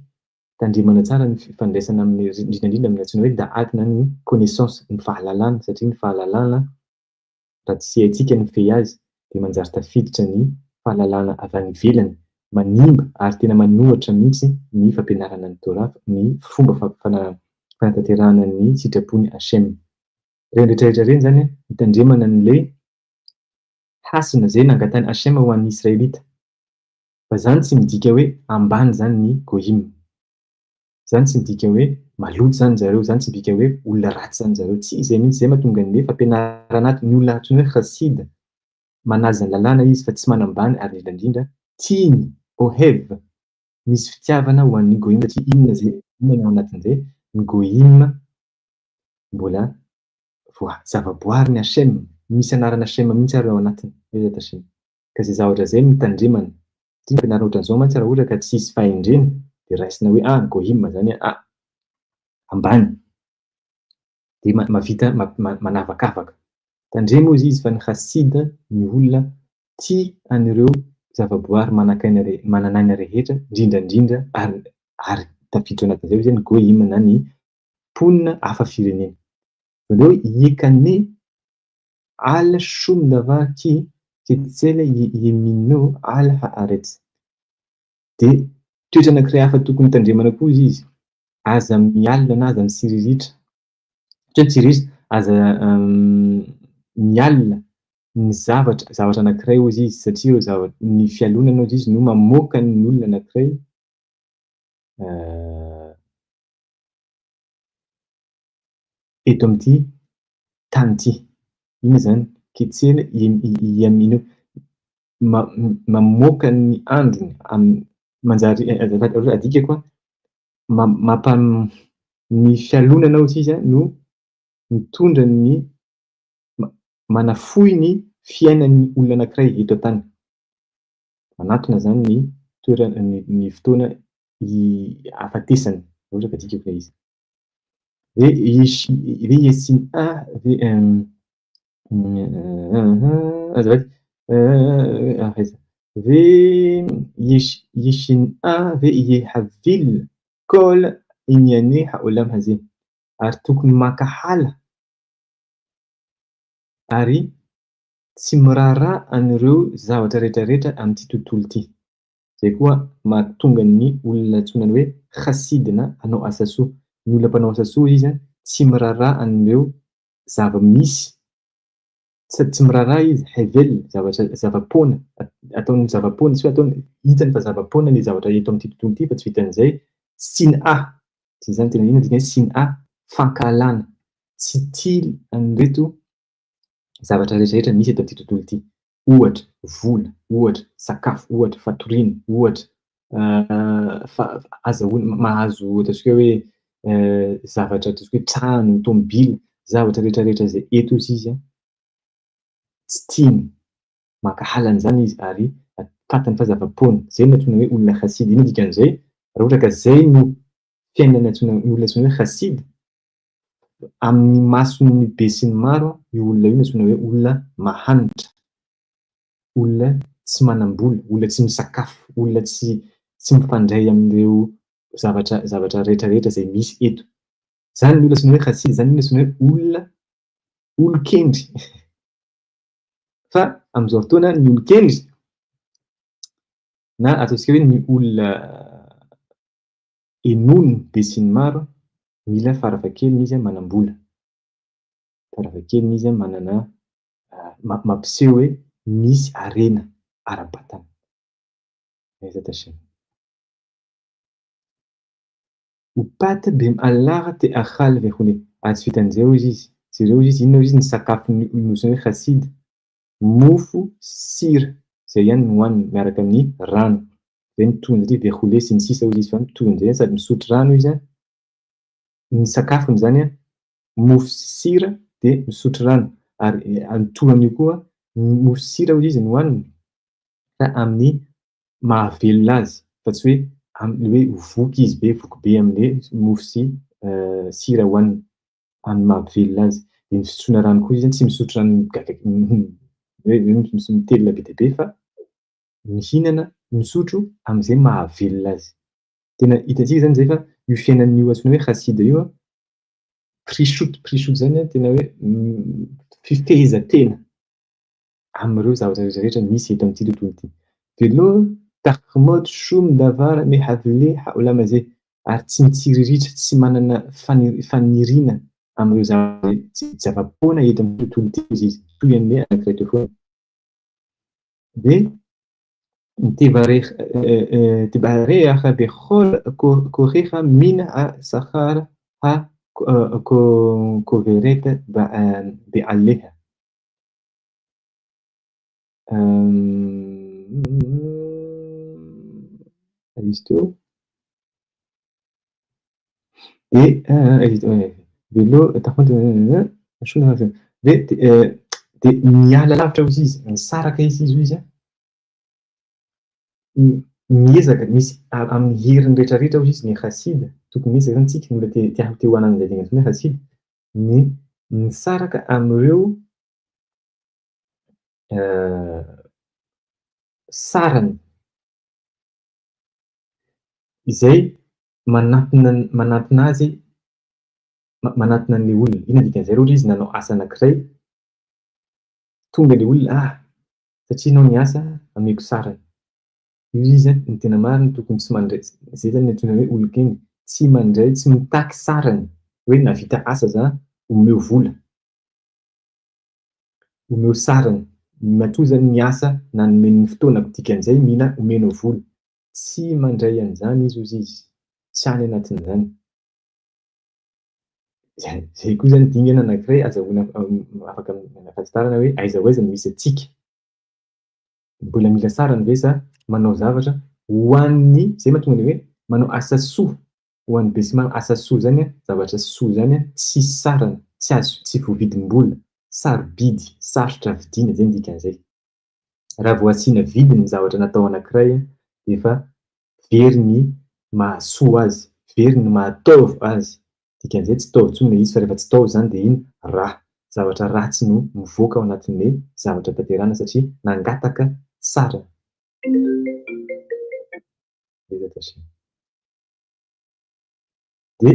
tandremana tsara ny fifandraisana amin'ny, indrindra indrindra amin'ny antsoina hoe da'at na ny connaissance, ny fahalalana satria ny fahalalana raha tsy haintsika ny mifehy azy dia manjary tafiditra ny fahalalana avy any ivelany, manimba ary tena manohatra mihitsy ny fampianarana ny Torah, ny fomba fanatanterahana ny sitrapon'i Hashem. Ireny rehetra rehetra ireny izany hitandremana an'ilay hasina izay nangatahin'i Hashem ho an'ny Israelita. Fa izany tsy midika hoe ambany izany ny Goyim. Izany tsy midika hoe maloto izany zareo, izany tsy midika hoe olona ratsy izany zareo. Tsy izay mihitsy, izay mahatonga an'ilay fampianarana ato, ny olona antsoina hoe Chassid, manaja ny lalàna izy fa tsy manambany ary indrindra indrindra tiany, ohev, misy fitiavana ho an'ny Goyim satria inona izay, inona ny ao anatin'izay, ny Goyim mbola voa, zavaboary ny Hashem, misy anarana Hashem mihitsy ary ao anatiny, Bezat Hashem. Ka izay zavatra izay no tandremana. Satria ny fampianarana ohatran'izao mantsy raha ohatra ka tsisy fahendrena dia raisina hoe ah goyim zany ah ambany. Dia mahavita manavakavaka. Tandremo hozy izy fa ny chassid ny olona tia an'ireo zavaboary manakaina manan'aina rehetra indrindra indrindra ary ary tafiditra ao anatin'izay hozy ny goyim na ny mponina hafa firenena. Voalohany hoe yekane al shum davar ki ketsel yemino al haaretz. Dia toetra anankiray hafa tokony tandremana koa hozy izy, aza mialona na aza mitsiriritra, tsy hoe mitsiriritra, aza mialona ny zavatra, zavatra anankiray hozy izy satria ireo zavatra, ny fialonana hozy izy no mamoaka ny olona anankiray eto amin'ity tany ity. Inona izany? Ketsena iamino mamoaka ny androny amin'ny manjary azafady adikako an, mampa ny fialonana hozy izy no mitondra ny manafohy ny fiainan'ny olona anankiray eto an-tany. Manatona izany ny toerana ny fotoana ahafatesana, raha ohatra ka adikako ilay izy. Ve ve yesin'a ve azafady aiza ve yeshin'a ve yehavil kol inyane ha'olam haze ary tokony mankahala ary tsy miraharaha an'ireo zavatra rehetra rehetra amin'ity tontolo ity. Izay koa mahatonga ny olona antsoina hoe Chassid na hanao asa soa. Ny olona mpanao asa soa izy tsy miraharaha an'ireo zava-misy, sady tsy miraharaha izy, hevel, zavatra, zava-poana, ataony zava-poana, tsy hoe ataony, hitany fa zava-poana ny zavatra eto amin'ity tontolo ity fa tsy vitan'izay, sin'ah, tsy izany tena inona dikany hoe sin'ah, fankahalana, tsy tia an'ireto zavatra rehetra rehetra misy eto amin'ity tontolo ity. Ohatra, vola, ohatra, sakafo, ohatra, fatoriana, ohatra, azahoana, mahazo ataontsika hoe zavatra ataontsika hoe trano, tomobila, zavatra rehetra rehetra izay eto ozy izy an, tsy tiany, mankahala an'izany izy ary fantany fa zava-poana. Izay no antsoina hoe olona chassid. Inona dikan'izay? Raha ohatra ka izay no fiainana antsoina, ny olona antsoina hoe chassid, amin'ny mason'ny be sy ny maro, io olona io no antsoina hoe olona mahantra, olona tsy manam-bola, olona tsy misakafo, olona tsy tsy mifandray amin'ireo zavatra zavatra rehetra rehetra izay misy eto. Izany ny olona antsoina hoe chassid, izany ny olona antsoina hoe olona olon-kendry. Fa amin'izao fotoana ny olon-kendry na ataontsika hoe ny olona henoin'ny besinimaro, mila farafahakeliny izy manam-bola, farafahakeliny izy manana mampiseho hoe misy harena ara-batana. Aiza Hashem. Upat bim'Allah te'achal vehule. Ary tsy vitan'izay hozy izy. Jereo hozy izy, inona hozy izy ny sakafon'ny olona hoe Chassid? Mofo sy sira, izay ihany no hohaniny miaraka amin'ny rano. Izay no tohiny satria vehule sy ny sisa hozy izy fa mitohy amin'izay sady misotro rano izy, ny sakafony izany mofo sy sira dia misotro rano. Ary mitohy amin'io koa, mofo sy sira hozy izy no hohaniny fa amin'ny mahavelona azy fa tsy hoe amin'ny hoe voky izy be, voky be amin'ilay mofo sy sira hohaniny, amin'ny mahavelona azy. Dia ny fisotroana rano koa izy tsy misotro rano gaga hoe mitelina be dia be fa mihinana, misotro amin'izay mahavelona azy. Tena hitantsika izany izay fa io fiainan'io antsoina hoe chassid io an, prishoot, prishoot izany an, tena hoe fifehezan-tena amin'ireo zavatra rehetra rehetra misy eto amin'ity tontolo ity. Velo tachmod shum davar mehavle haolam hazeh, ary tsy mitsiriritra, tsy manana faniriana amin'ireo zava-poana eto amin'ity tontolo ity hozy izy, toy an'ilay anankiray teo foana. Dia tebareha bechol koreha min ha-sachar ha-koveret be'aleha. Izy teo. Dia dia miala lavitra hozy izy, misaraka izy hoy izy an, miezaka, misy amin'ny heriny rehetra rehetra hozy izy ny chassid, tokony miezaka izany tsika, ny olona te te ho hanana an'izay dingana izay hoe chassid, ny misaraka amin'ireo sarany izay manatona manatona azy manatona an'ilay olona. Inona dikan'izay raha ohatra izy nanao asa anankiray, tonga ilay olona, ah satria ianao niasa ameko sarany. Io izy an, ny tena marina tokony tsy mandray, izay zany ny antsoina hoe olon-kendry, tsy mandray, tsy mitaky sarany hoe nahavita asa za omeo vola, omeo sarany, matoa zany niasa nanome ny fotoanako dikan'izay mila omenao vola, tsy mandray an'izany izy hozy izy, tsy any anatin'izany. Izay koa zany dingana anankiray azahoana afaka ahafantarana hoe aiza ho aiza no misy antsika. Mbola mila sarany ve sa manao zavatra ho an'ny, izay mahatonga ny hoe manao asa soa ho an'ny besinimaro, asa soa izany an, zavatra soa izany an, tsisy sarany, tsy azo, tsy voavidim-bola, sarobidy, sarotra vidiana, izay no dikan'izay. Raha vao asiana vidiny ny zavatra natao anankiray dia efa very ny. mahasoa azy, very ny maha tov azy. Dikan'izay tsy tov intsony ilay izy fa rehefa tsy tov izany dia iny ra, zavatra ratsy no mivoaka ao anatin'ilay zavatra tanterahina satria nangataka tsara. Dia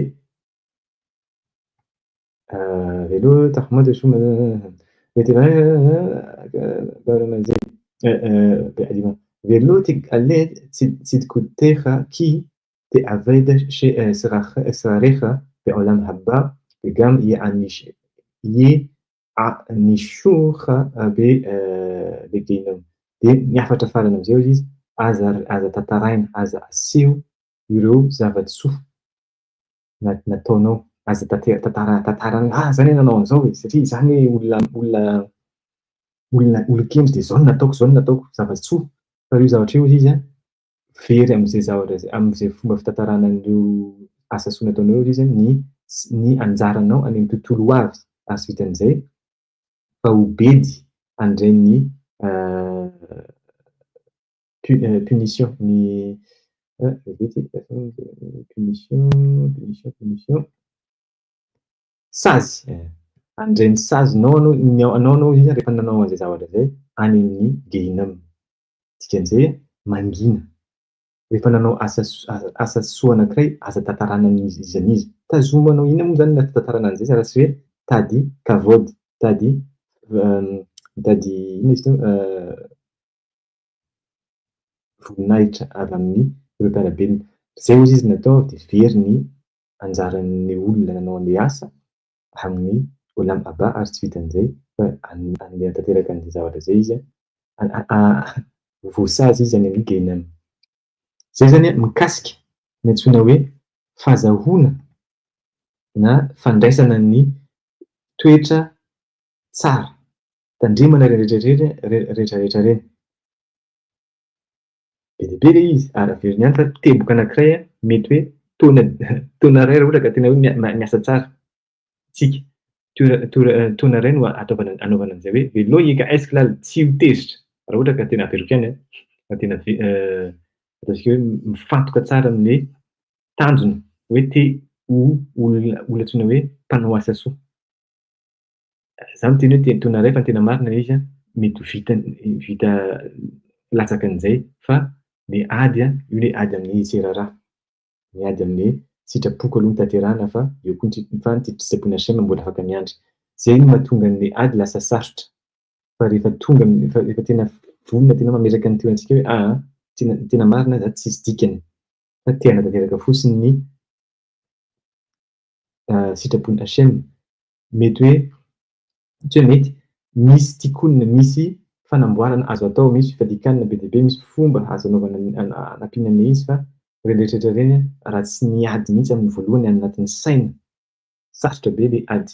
ולא תגלה צדקותיך כי תאבד שכרך בעולם הבא וגם יענישוך בגיהנום. Dia ny hafatra farany amin'izay hozy izy, aza aza tantaraina, aza aseho ireo zava-tsoa nataonao, aza tantara tantarana, ah za anie nanao an'izao e, satria za anie olona olona olona olon-kendry dia izao no nataoko, izao no nataoko, zava-tsoa. Fa io zavatra io hozy izy an, very amin'izay zavatra izay, amin'izay fomba fitantarana an'ireo asa soa nataonao io izy ny ny anjaranao any amin'ny tontolo ho avy, ary tsy vitan'izay fa ho bedy handray ny punition, ny punition, punition, punition, sazy, handray ny sazinao anao, anao anao izy rehefa nanao an'izay zavatra izay any amin'ny Gehinam. Dikan'izay mangina. Rehefa nanao asa asa soa anankiray, aza tantarana amin'iza n'iza. Tazomanao, inona moa izany no tantarana an'izay raha tsy hoe tady kavod, tady mitady inona izy teo voninahitra avy amin'ny ireo mpiara-belona. Izay hozy izy natao dia very ny anjaran'ny olona nanao an'ilay asa amin'ny Olam Haba ary tsy vitan'izay fa hanome tanteraka an'izay zavatra izay izy, ho voasazy izy any amin'ny Gehinam. Izay izany mikasika ny antsoina hoe fahazahoana na fandraisana ny toetra tsara. Tandremana ireny rehetra rehetra ireny. Be dia be ilay izy ary averiny ihany fa teboka anankiray mety hoe taona taona iray raha ohatra ka tena hoe miasa tsara isika. Taona iray no ataovana anaovana an'izay hoe veloo ika esclal tsy ho tezitra raha ohatra ka tena averiko ihany an, raha tena ataontsika hoe mifantoka tsara amin'ny tanjona hoe te ho olona olona antsoina hoe mpanao asa soa. Za miteny hoe tena taona iray fa ny tena marina ilay izy an, mety ho vita vita latsaka an'izay fa ny ady an, io ilay ady amin'ny serara, ny ady amin'ny sitrapoko aloha no tanterahana fa eo koa ny fa ny sitrapon'i Hachem mbola afaka miandry. Zay no mahatonga ny ady lasa sarotra fa rehefa tonga rehefa tena vonona tena mametraka ny tenantsika hoe aa tena tena marina za tsisy dikany fa te hanatanteraka fotsiny ny sitrapon'i Hachem. Mety hoe, tsy hoe mety, misy tikkun, misy fanamboarana azo atao, misy fifadian-kanina be dia be, misy fomba azo anaovana anampiana an'ilay izy fa ireny rehetra rehetra ireny raha tsy niady mihitsy amin'ny voalohany any anatin'ny saina, sarotra be ilay ady.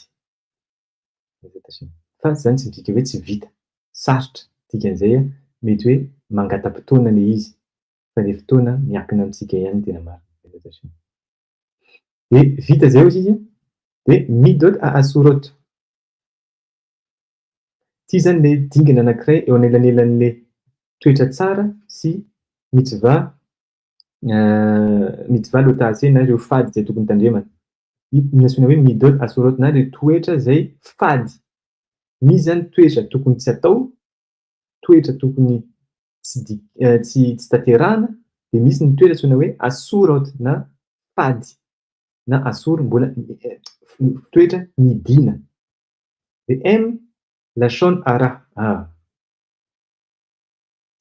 Fa izany tsy midika hoe tsy vita, sarotra, dikan'izay mety hoe mangata-potoana ilay izy fa ilay fotoana miankina amintsika ihany ny tena marina. Dia vita izay hozy izy dia midot a asurot. Ity izany ilay dingana anankiray eo anelanelan'ilay toetra tsara sy mitzvah mitzvah lo ta'aseh na ireo fady izay tokony tandremana. Ny antsoina hoe midot asurot na ireo toetra izay fady. Misy izany toetra tokony tsy atao, toetra tokony tsy tsy tsy tanterahana dia misy ny toetra antsoina hoe asorot na fady na asor mbola toetra nidina. Dia M lashon hara ah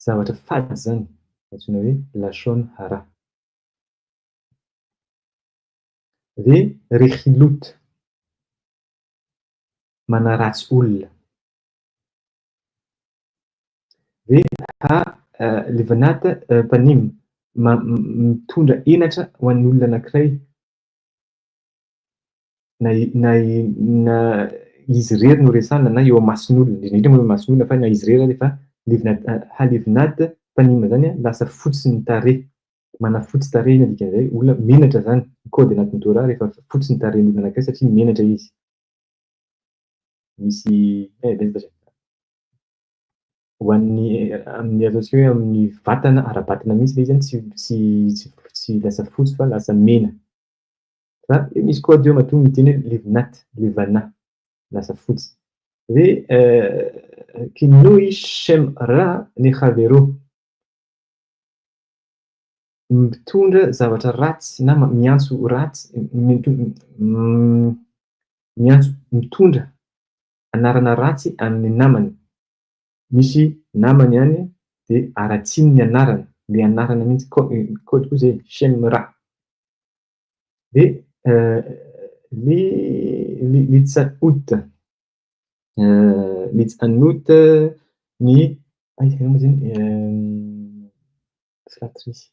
zavatra fady izany antsoina hoe lashon hara. Dia rechilut manaratsy olona. Dia ha levanat panim, mitondra henatra ho an'ny olona anankiray na na na izy irery no resahina na eo imason'olona, indrindra indrindra moa eo imason'olona fa na izy irery ary efa levanat halevinat panim zany an, lasa fotsy ny tarehy, manafotsy tarehy ny dikan'izay, olona menatra zany, ny code anatin'ny Torah rehefa fotsy ny tarehin'olona anankiray satria menatra izy. Misy eh ho an'ny amin'ny ataontsika hoe amin'ny vatana ara-batana mihitsy ilay izy zany tsy tsy tsy tsy lasa fotsy fa lasa mena. Fa misy koa teo matoa miteny hoe livnat, livana, lasa fotsy. Hoe kinoi shem ra ny havero. Mitondra zavatra ratsy na miantso ratsy, miantso, mitondra anarana ratsy amin'ny namany. Misy namany any dia aratsiny ny anarany, ilay anarana mihitsy, code koa izay, shem ra. Dia ny litsaout, litsanot, ny aiza moa izany flatterie,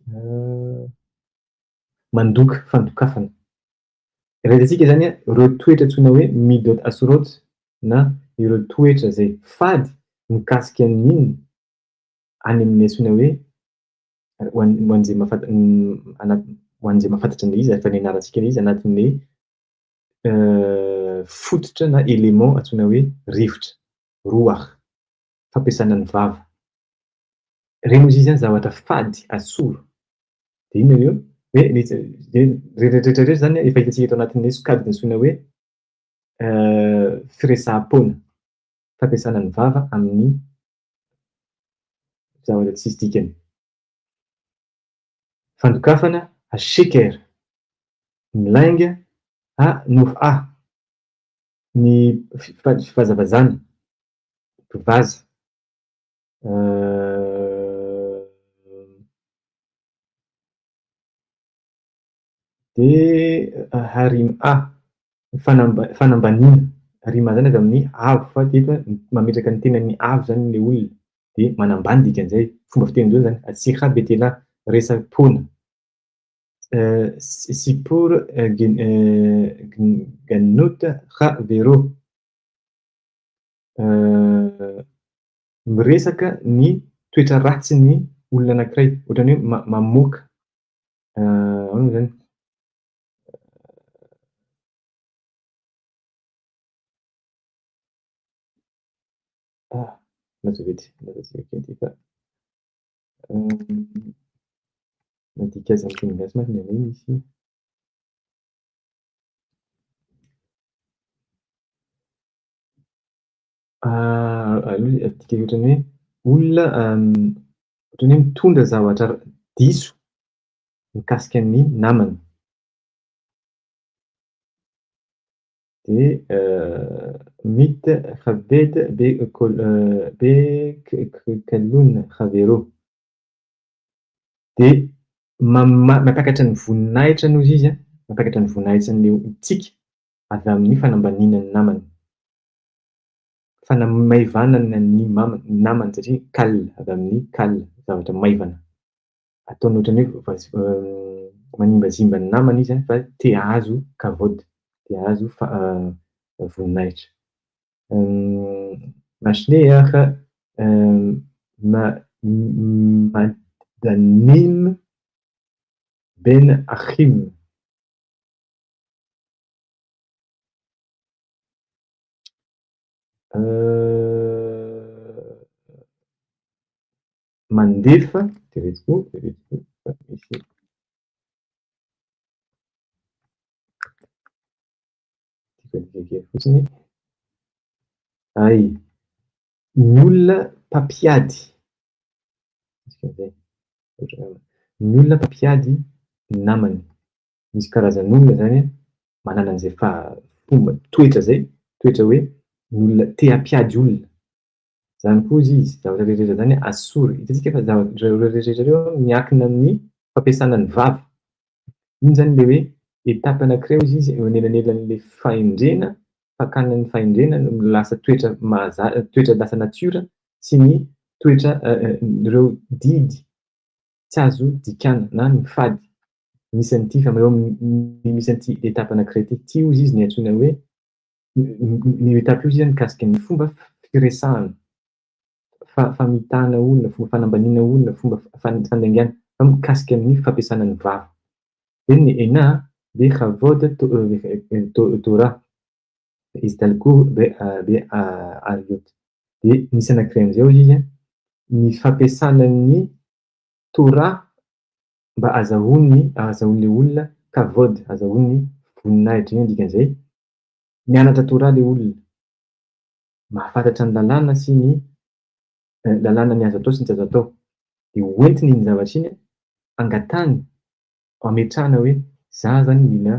mandoka, fandokafana. Raha hitantsika izany ireo toetra antsoina hoe midot asorot na ireo toetra izay fady mikasika ny inona any amin'ny antsoina hoe ho an'izay ho an'izay mahafantatra an'ilay izy, efa nianarantsika ilay izy anatin'ny fototra na élément antsoina hoe rivotra, ruach, fampiasana ny vava. Ireny ozy izy zavatra fady, asoro. Dia inona ireo? Hoe ireny rehetra rehetra izany efa hitantsika eto anatin'ny sokajy antsoina hoe firesaham-poana, fampiasana ny vava amin'ny zavatra tsisy dikany. Fandokafana asheker, ny lainga a nof a, ny fivazavazana, mpivaza. Dia harim a, fanambaniana. Harima izany avy amin'ny avo fa teto mametraka ny tenany avo izany ilay olona dia manambany dikan'izay. Fomba fitenin-dreo izany, atsiha betela, resa-poana. Sipor ganot ha vero. Miresaka ny toetra ratsin'ny olona anankiray, ohatran'ny hoe mamoaka ahoana moa izany? Ah, mazavety, mazavety kely ity fa nadika azy amin'ny teny gasy mantsy indraindray misy. Aloha adika ohatran'ny hoe olona ohatran'ny hoe mitondra zavatra diso mikasika ny namany. Dia mit khabed be be kalon khavero. Dia mampiakatra ny voninahitra noho izy, mampiakatra ny voninahitra an'ilay tsika avy amin'ny fanambaniana ny namany. Fanamaivanana ny namany satria kal, avy amin'ny kal, zavatra maivana. Ataony ohatran'ny hoe manimbazimba ny namany izy fa te hahazo kavod, te hahazo voninahitra. Mashneach Madanim Ben Achim. Mandefa, jereo tokoa, jereo tokoa fa misy dikadika kely fotsiny. Hay, ny olona mpampiady, ny olona mpampiady ny namany. Misy karazan'olona izany manana an'izay fomba, toetra izay, toetra hoe ny olona te hampiady olona. Izany koa izy, zavatra rehetra rehetra izany asory. Hitantsika fa zavatra rehetra rehetra ireo miankina amin'ny fampiasana ny vava. Iny izany ilay hoe étape anankiray hozy izy eo anelanelan'ilay fahendrena, fakana ny fahendrena no lasa toetra mahaza-, toetra lasa natiora sy ny toetra ireo didy tsy azo dikana na ny fady. Misy an'ity fa eo amin'ny misy an'ity étape anankiray ity. Ity hozy izy ny antsoina hoe ny étape io izy mikasika ny fomba firesahana, famitahana olona, fomba fanambaniana olona, fomba fandaingana, fa mikasika amin'ny fampiasana ny vava. Dia ny ena dia khavod Torah, istalko be ariot. Dia misy anankiray amin'izay hozy izy, ny fampiasana ny Torah mba azahoany azahoan'ilay olona kavod, azahoany voninahitra. Inona no dikan'izay? Mianatra Torah ilay olona, mahafantatra ny lalàna sy ny lalàna ny azo atao sy ny tsy azo atao. Dia hoentiny iny zavatra iny angatahany, ametrahana hoe za zany mila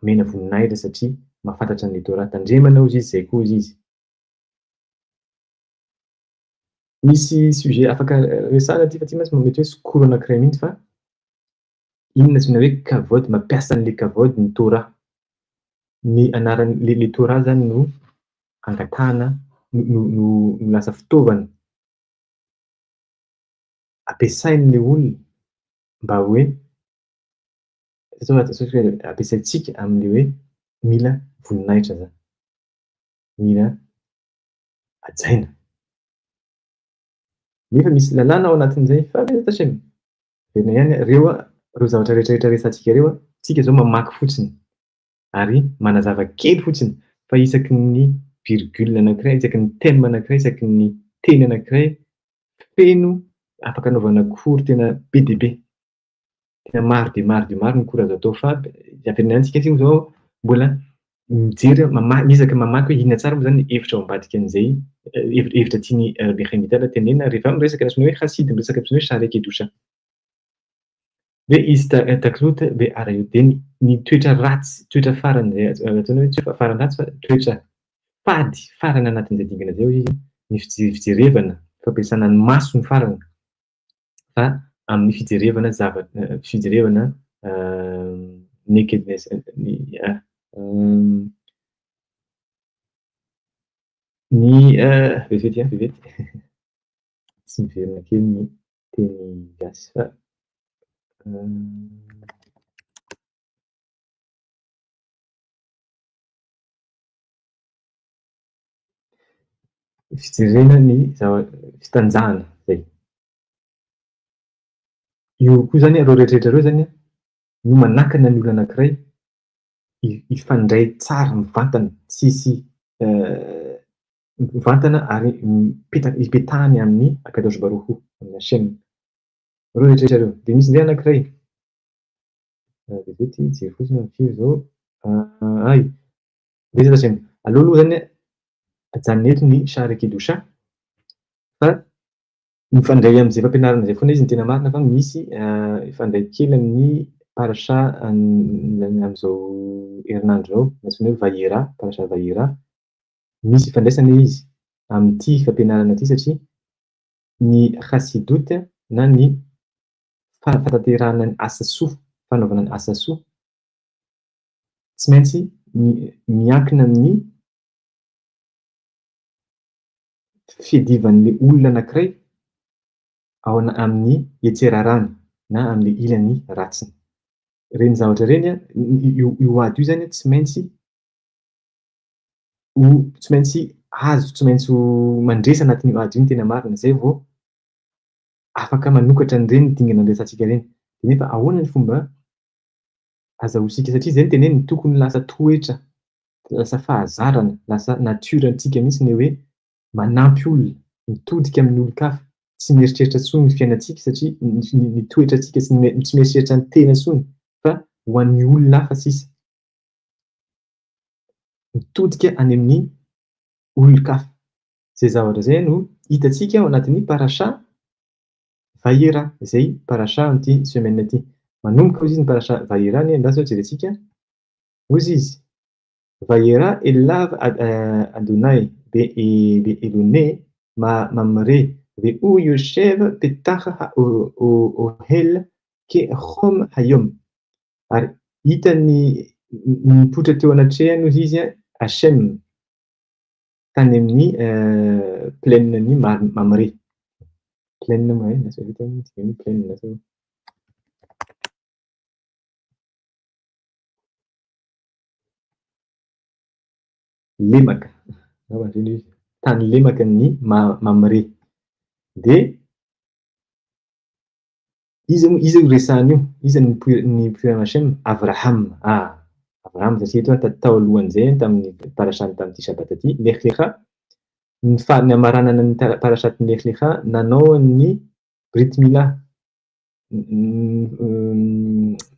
omena voninahitra satria mahafantatra an'ilay Torah. Tandremana hozy izy, izay koa hozy izy. Misy sujet afaka resahana aty fa ity mantsy mety hoe cours anankiray mihitsy fa inona antsoina hoe kavod, mampiasa an'ilay kavod ny Torah. Ny anaran'ilay ilay Torah zany no angatahana no no no lasa fitaovana ampiasain'ilay olona mba hoe ampiasaintsika amin'ilay hoe mila voninahitra zany, mila hajaina. Nefa misy lalàna ao anatin'izay fa Bezat Hashem. Verina ihany ireo ireo zavatra rehetra rehetra resahantsika ireo, tsika izao mamaky fotsiny ary manazava kely fotsiny fa isaky ny virgule anankiray, isaky ny thème anankiray, isaky ny teny anankiray feno afaka anaovana cours tena be dia be. Tena maro dia maro dia maro ny cours azo atao fa averina ihany tsika izao mbola mijery mamaky miezaka mamaky hoe inona tsara moa izany ny hevitra ao ambadikan'izay hevitra tian'i Rabbi Chaim Vital tenenina rehefa miresaka ny antsoina hoe Hasid, miresaka antsoina hoe Sha'arei Kedusha. Hoe izy taklout be arayot dia ny toetra ratsy, toetra farany izay antsoina hoe tsy hoe farany ratsy fa toetra fady farany anatin'izay dingana izay hoy izy ny fijerevana, fampiasana ny maso ny farany. Fa amin'ny fijerevana zava- fijerevana nakedness ny ny vetivety ihany vetivety tsy miverina kely ny teny gasy fa Fijerena ny zava- fitanjahana zay. Io koa zany ireo rehetra rehetra ireo zany no manakana ny olona anankiray hifandray tsara mivantana, tsisy mivantana ary mipetaka ipetahany amin'ny Akadosh Baruch Hu, amin'ny Hashem. Ireo rehetra rehetra ireo. Dia misy indray anankiray, vetivety hijery fotsiny aho firy izao, hay. Betsaka zay. Aleo aloha zany ajanona eto ny Sha'ar Kedusha fa mifandray amin'izay fampianarana izay foana izy ny tena marina fa misy mifandray kely amin'ny parasha amin'izao herinandro izao antsoina hoe Vayera, parasha Vayera. Misy ifandraisana izy amin'ity fampianarana ity satria ny Chassidut na ny fahatanterahana ny asa soa, fanaovana ny asa soa tsy maintsy miankina amin'ny fiadivan'ilay olona anankiray ao amin'ny hetserarany na amin'ilay ilany ratsiny. Ireny zavatra ireny, io ady io izany tsy maintsy ho tsy maintsy azo, tsy maintsy ho mandresy anatin'io ady io ny tena marina, izay vao afaka manokatra an'ireny dingana niresahantsika ireny. Nefa ahoana ny fomba azahoantsika satria izay no teneniny, tokony lasa toetra, lasa fahazarana, lasa nature antsika mihitsy ny hoe manampy olona, mitodika amin'ny olon-kafa, tsy mieritreritra intsony ny fiainantsika satria ny toetrantsika, tsy mieritreritra ny tena intsony fa ho an'ny olona hafa sisa. Mitodika any amin'ny olon-kafa. Izay zavatra izay no hitantsika ao anatin'ny parasha Vayera, izay parasha amin'ity semaine ity. Manomboka hozy izy ny parasha Vayera anie, andraso aloha jerentsika. Hozy izy, Vayera elav Adonai be'elone mamre ve'hu yoshev petach ha'ohel ke chom hayom. Ary hitany nipoitra teo anatrehany hozy izy Hashem tany amin'ny plaine-n'i Mamre. Plaine moa e, lasa vita ny dikany hoe plaine lasa hoe. Lemaka, angamba zay ilay izy, tany lemaka ny Mamre. Dia Iza moa, iza io resahana io? Iza no nipoiran'i Hashem? Avraham. Ah, Avraham satria eto an, tao alohan'izay tamin'ny parasha tamin'ity Shabbat ity, Lech Lecha, ny fa, ny hamaranana ny parashat ny Lech Lecha, nanao an'ny Brit Milah,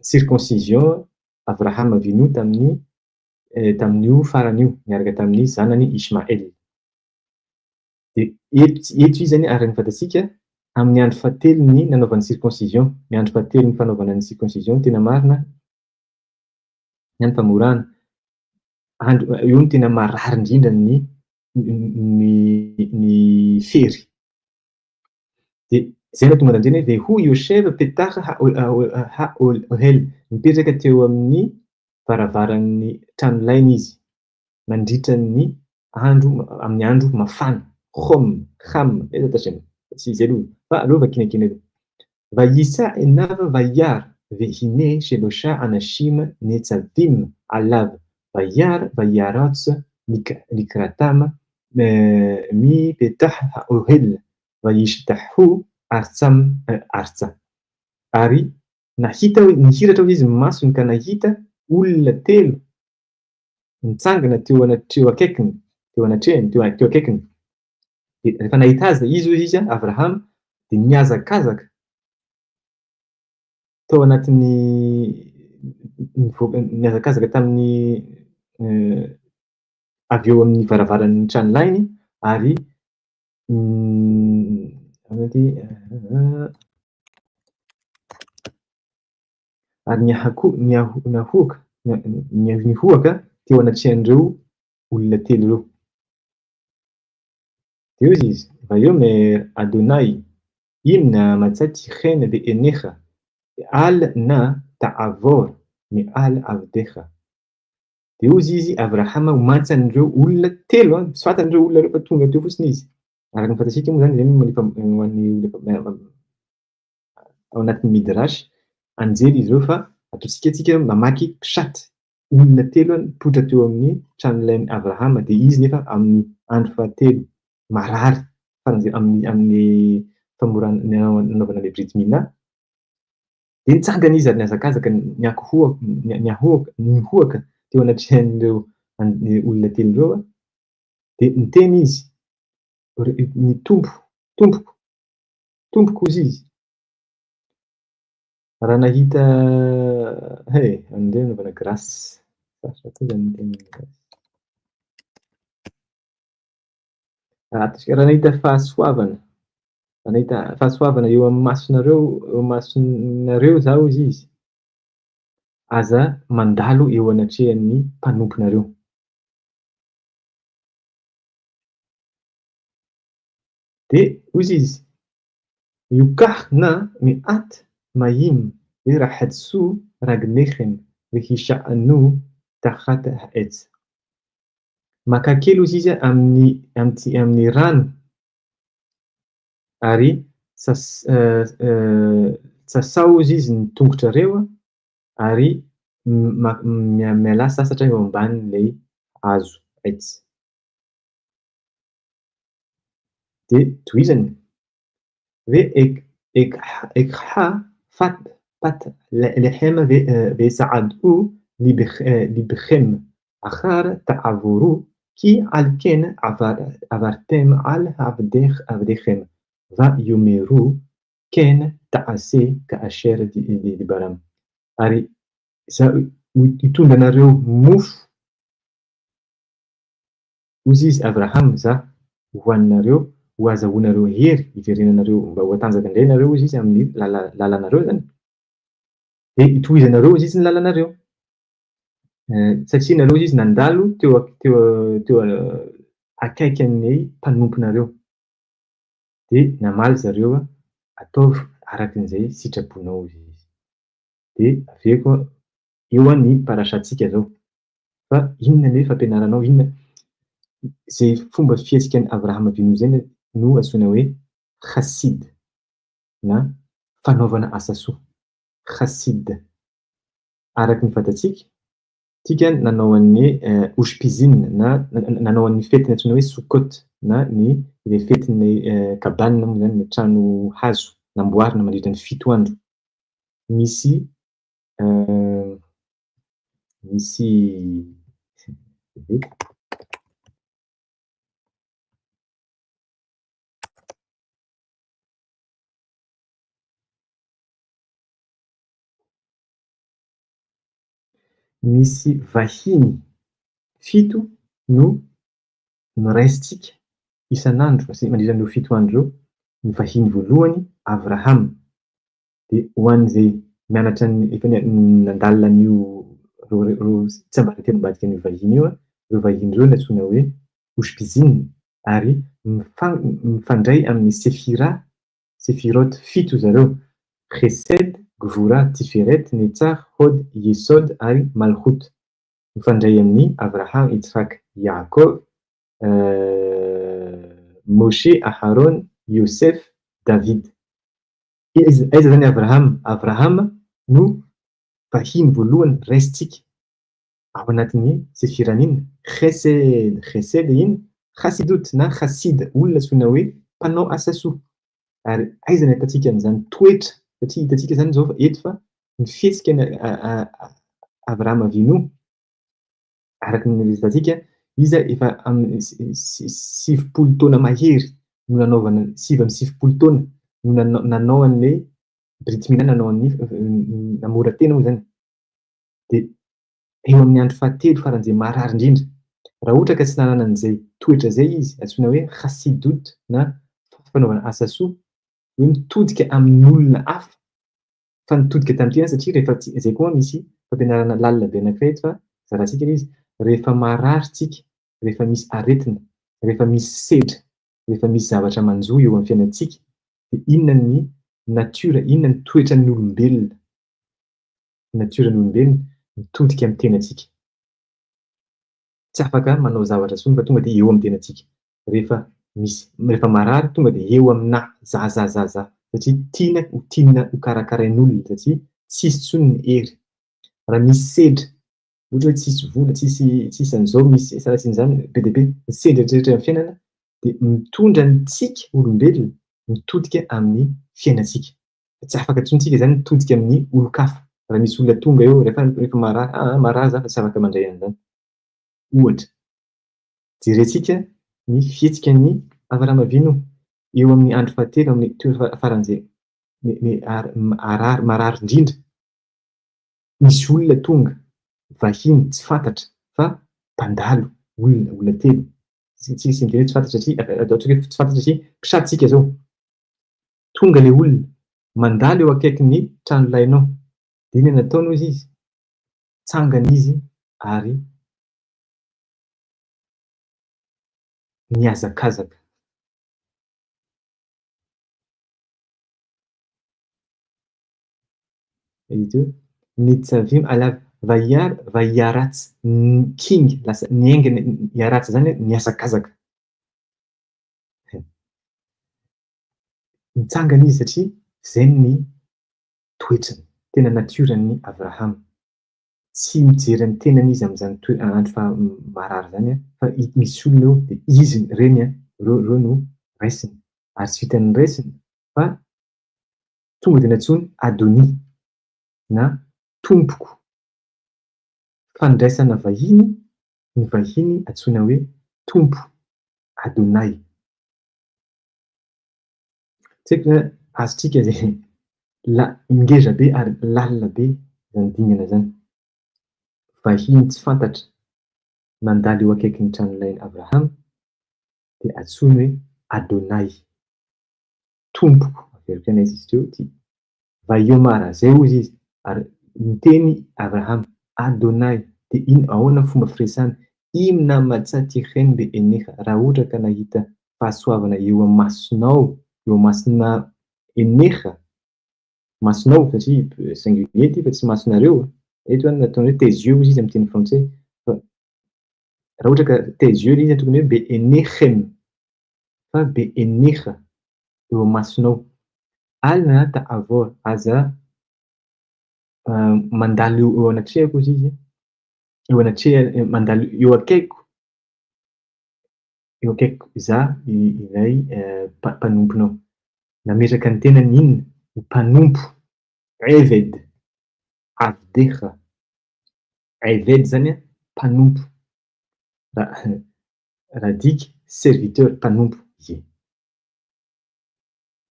circoncision Avraham Avinu tamin'ny tamin'io farany io, niaraka tamin'ny zanany Ishmael. Dia eto eto izy zany araka ny fantatsika, amin'ny andro fahatelo ny nanaovany circoncision, ny andro fahatelo ny fanaovana ny circoncision no tena marina, ny andro famorana. Andro io no tena marary indrindra ny ny ny fery. Dia izay no nahatonga an'ireny hoe Vehu Yoshev Petach ha'ohel, nipetraka teo amin'ny varavaran'ny tranolainy izy mandritra ny andro, amin'ny andro mafana, chom, cham, tsy izay aloha fa aleo vakiana kely aloha. Vayisa enav vayar vehine shelosha anashim netsavim alav vayar vayarots likratam mi petah ha'ohel vayishtahu artsam artsa. Ary nahita nihiratra hoy izy ny masony ka nahita olona telo nitsangana teo teo akaikiny, teo anatrehany, teo teo akaikiny. Dia rehefa nahita azy izy hoy izy Abrahama dia nihazakazaka tao anatin'ny nivoaka nihazakazaka tamin'ny avy eo amin'ny varavaran'ny tranolainy ary ary niahoaka nihoaka teo anatrehan'ireo olona telo ireo. Dia hoy izy, Vayomer Adonai, im matsati chen be'enecha, al na ta'avor me'al avdecha. Dia hoy izy, Abrahama ho mantsan'ireo olona telo, tsy fantan'ireo olona ireo fa tonga teo fotsiny izy. Araka ny fantatsika moa izany, izay no manefa ho an'ny olona ao anatin'ny Midrash, anjely izy ireo fa ataontsika tsika mamaky pshat, olona telo nipoitra teo amin'ny tranolain'i Abrahama, dia izy nefa amin'ny andro fahatelo marary, faran'izay amin'ny amin'ny famorana nanaovana ilay brit milah, dia nitsangana izy ary nihazakazaka niankohoka niahoaka nihoaka teo anatrehan'ireo olona telo ireo, dia niteny izy, ny Tompo, Tompoko, Tompoko hozy izy, raha nahita he, andeha hanaovana grâce, sarotra koa izany miteny grâce. Raha nahita fahasoavana, raha nahita fahasoavana eo amin'ny masonareo, eo masonareo zaho hozy izy, aza mandalo eo anatrehan'ny mpanomponareo. Dia hozy izy, Yukah na mi'at mayim verahatsu ragnechem vehisha'anu tachat ha'etz. Makà kely hozy izy amin'ny amin'ity amin'ny rano ary sas- sasao hozy izy ny tongotrareo ary mialà sasatra eo ambanin'ilay hazo etz. Dia tohizany hoe ekha fat pat lehem vesa'ad'u libchem achar ta'avoru ki al ken avartem al avdechem va yomeru ken ta'ase ka'asher dibaram. Ary izaho hitondra anareo mofo. Hozy izy, Avraham, za, ho haninareo, ho azahoanareo hery, hiverenanareo, mba ho hatanjaka indray nareo, hozy izy, amin'ny lalanareo zany. Dia hitohizanareo, hozy izy, ny lalanareo. Satria nareo, hozy izy, nandalo teo teo teo akaikin'ny mpanomponareo. Dia namaly zareo, ataovy arakin'izay sitraponao, hozy izy. Dia averiko, eo ny parashatsika zao. Fa inona ny hoe fampianaranao? Inona izay fomba fihetsika an'i Avraham Avinu izay no antsoina hoe Chassid na fanaovana asa soa. Chassid. Araka ny fantatsika, tsika nanao an'ny Ushpizin na nanao an'ny fetiny antsoina hoe Sukkot na ny ilay fetin'ny cabane moa izany, ny trano hazo namboarina mandritra ny 7 andro. Misy misy Misy vahiny fito no noraisintsika isan'andro mandritra an'ireo 7 andro ireo. Ny vahiny voalohany, Avraham. Dia ho an'izay mianatra ny, efa nandalina an'io ireo tsiambaratelo ambadika an'io vahiny io, ireo vahiny ireo no antsoina hoe Ushpizin, ary mifandray amin'ny Sefira, Sefirot fito zareo, Chesed, Gvura, Tiferet, Netzach, Hod, Yesod ary Malchut. Mifandray amin'i Avraham, Yitzhak, Yaakov, Moshe, Aharon, Yosef, David. Aiza izany Avraham? Avraham no vahiny voalohany raisintsika ao anatin'ny Sefiranina. Chesed, Chesed inona? Chassidut na Chassid, olona antsoina hoe mpanao asa soa. Ary aiza no ahitantsika an'izany toetra? Satria hitantsika izany izao eto fa ny fihetsika ny Avraham Avinu, araka ny hitantsika, izy efa amin'ny 90 taona mahery no nanaovana, 99 taona no nanao an'ilay Brit Mila, nanao an'ny namora tena moa izany. Dia eo amin'ny andro fahatelo faran'izay marary indrindra, raha ohatra ka tsy nanana an'izay toetra izay izy, antsoina hoe Chassidut na fanaovana asa soa, hoe mitodika amin'olona hafa, fa nitodika tamin'ny tenany satria rehefa tsy, izay koa misy fampianarana lalina be anankiray eto fa zarantsika ilay izy, rehefa marary tsika, rehefa misy aretina, rehefa misy sedra, rehefa misy zavatra manjo eo amin'ny fiainantsika, dia inona ny nature, inona ny toetran'ny olombelona, nature ny olombelona mitodika amin'ny tenantsika. Tsy afaka manao zavatra intsony fa tonga dia eo amin'ny tenantsika. Rehefa misy, rehefa marary tonga dia eo aminà, za za za za. Satria tiana ho tiana ho karakarain'olona satria tsisy intsony ny hery. Raha misy sedra, ohatra hoe tsisy vola, tsisy tsisy an'izao, misy sanatsian'izany, be dia be ny sedra rehetra amin'ny fiainana dia mitondra antsika olombelona mitodika amin'ny fiainantsika. Tsy afaka intsony tsika izany mitodika amin'ny olon-kafa. Raha misy olona tonga eo, rehefa rehefa marary, ah marary za fa tsy afaka mandray an'izany. Ohatra, jerentsika ny fihetsika ny Avraham Avinu eo amin'ny andro fahatelo, amin'ny toerana faran'izay marary indrindra. Misy olona tonga, vahiny, tsy fantatra fa mpandalo, olona, olona telo. Tsy tsy miteny hoe tsy fantatra satria, ataontsika hoe tsy fantatra satria mpisady tsika izao. Tonga ilay olona, mandalo eo akaikin'ny tranolainao. Dia inona no nataony hozy izy? Nitsangana izy ary nihazakazaka. Nitsavim alav vayar vayarats king lasa niainga niaratsy izany hoe nihazakazaka. Nitsangana izy satria izay ny toetrany, tena natiora-n'i Avrahama. Tsy mijery ny tenany izy amin'izany andro faha marary izany fa misy olona eo dia izy ireny ireo ireo no raisiny. Ary tsy vitan'ny raisiny fa tonga dia nantsoiny Adonia na Tompoko. Fandraisana vahiny, ny vahiny antsoina hoe Tompo, Adonai. Tsy haiko na azontsika izay la ngeza be ary lalina be izany dingana izany. Vahiny tsy fantatra nandalo eo akaikin'ny tranolain'i Abrahama dia antsoiny hoe Adonai, Tompoko, averiko ihany aiza izy teo ity, Vaiomara, izay hozy izy, ary niteny Abrahama, Adonai, dia inona, ahoana ny fomba firesahany, Im na matsati chen be eneha, raha ohatra ka nahita fahasoavana eo amasonao, eo amasona eneha, masonao, satria singulier ity fa tsy masonareo, eto zany nataony hoe tes yeux hozy izy amin'ny teny frantsay, fa raha ohatra ka tes yeux ilay izy tokony hoe be enechem, fa be eneha, eo amasonao. Al na ta'avor, aza mandalo eo anatrehako hozy izy, eo anatreha, mandalo eo akaikiko, eo akaikiko izaho ilay mpanomponao. Nametraka ny tenany inona? Ho mpanompo. Eved, avdeha. Eved izany an, mpanompo. Raha adika, serviteur, mpanompo. Ie.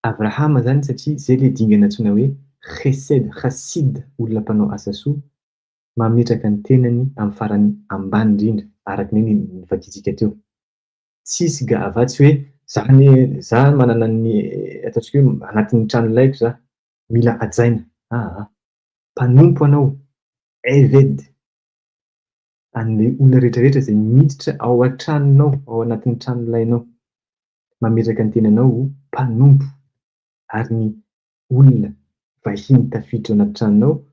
Avrahama izany satria izay ilay dingana antsoina hoe chesed, chassid, olona mpanao asa soa. Mametraka ny tenany amin'ny farany ambany indrindra, araka ny novakintsika teo. Tsisy gava, tsy hoe za anie, za manana ny ataontsika hoe anatin'ny tranolaiko za, mila hajaina. Aa, mpanompo anao, Eved, an'ilay olona rehetra rehetra izay miditra ao an-tranonao, ao anatin'ny tranolainao. Mametraka ny tenanao ho mpanompo, ary ny olona vahiny tafiditra ao anaty tranonao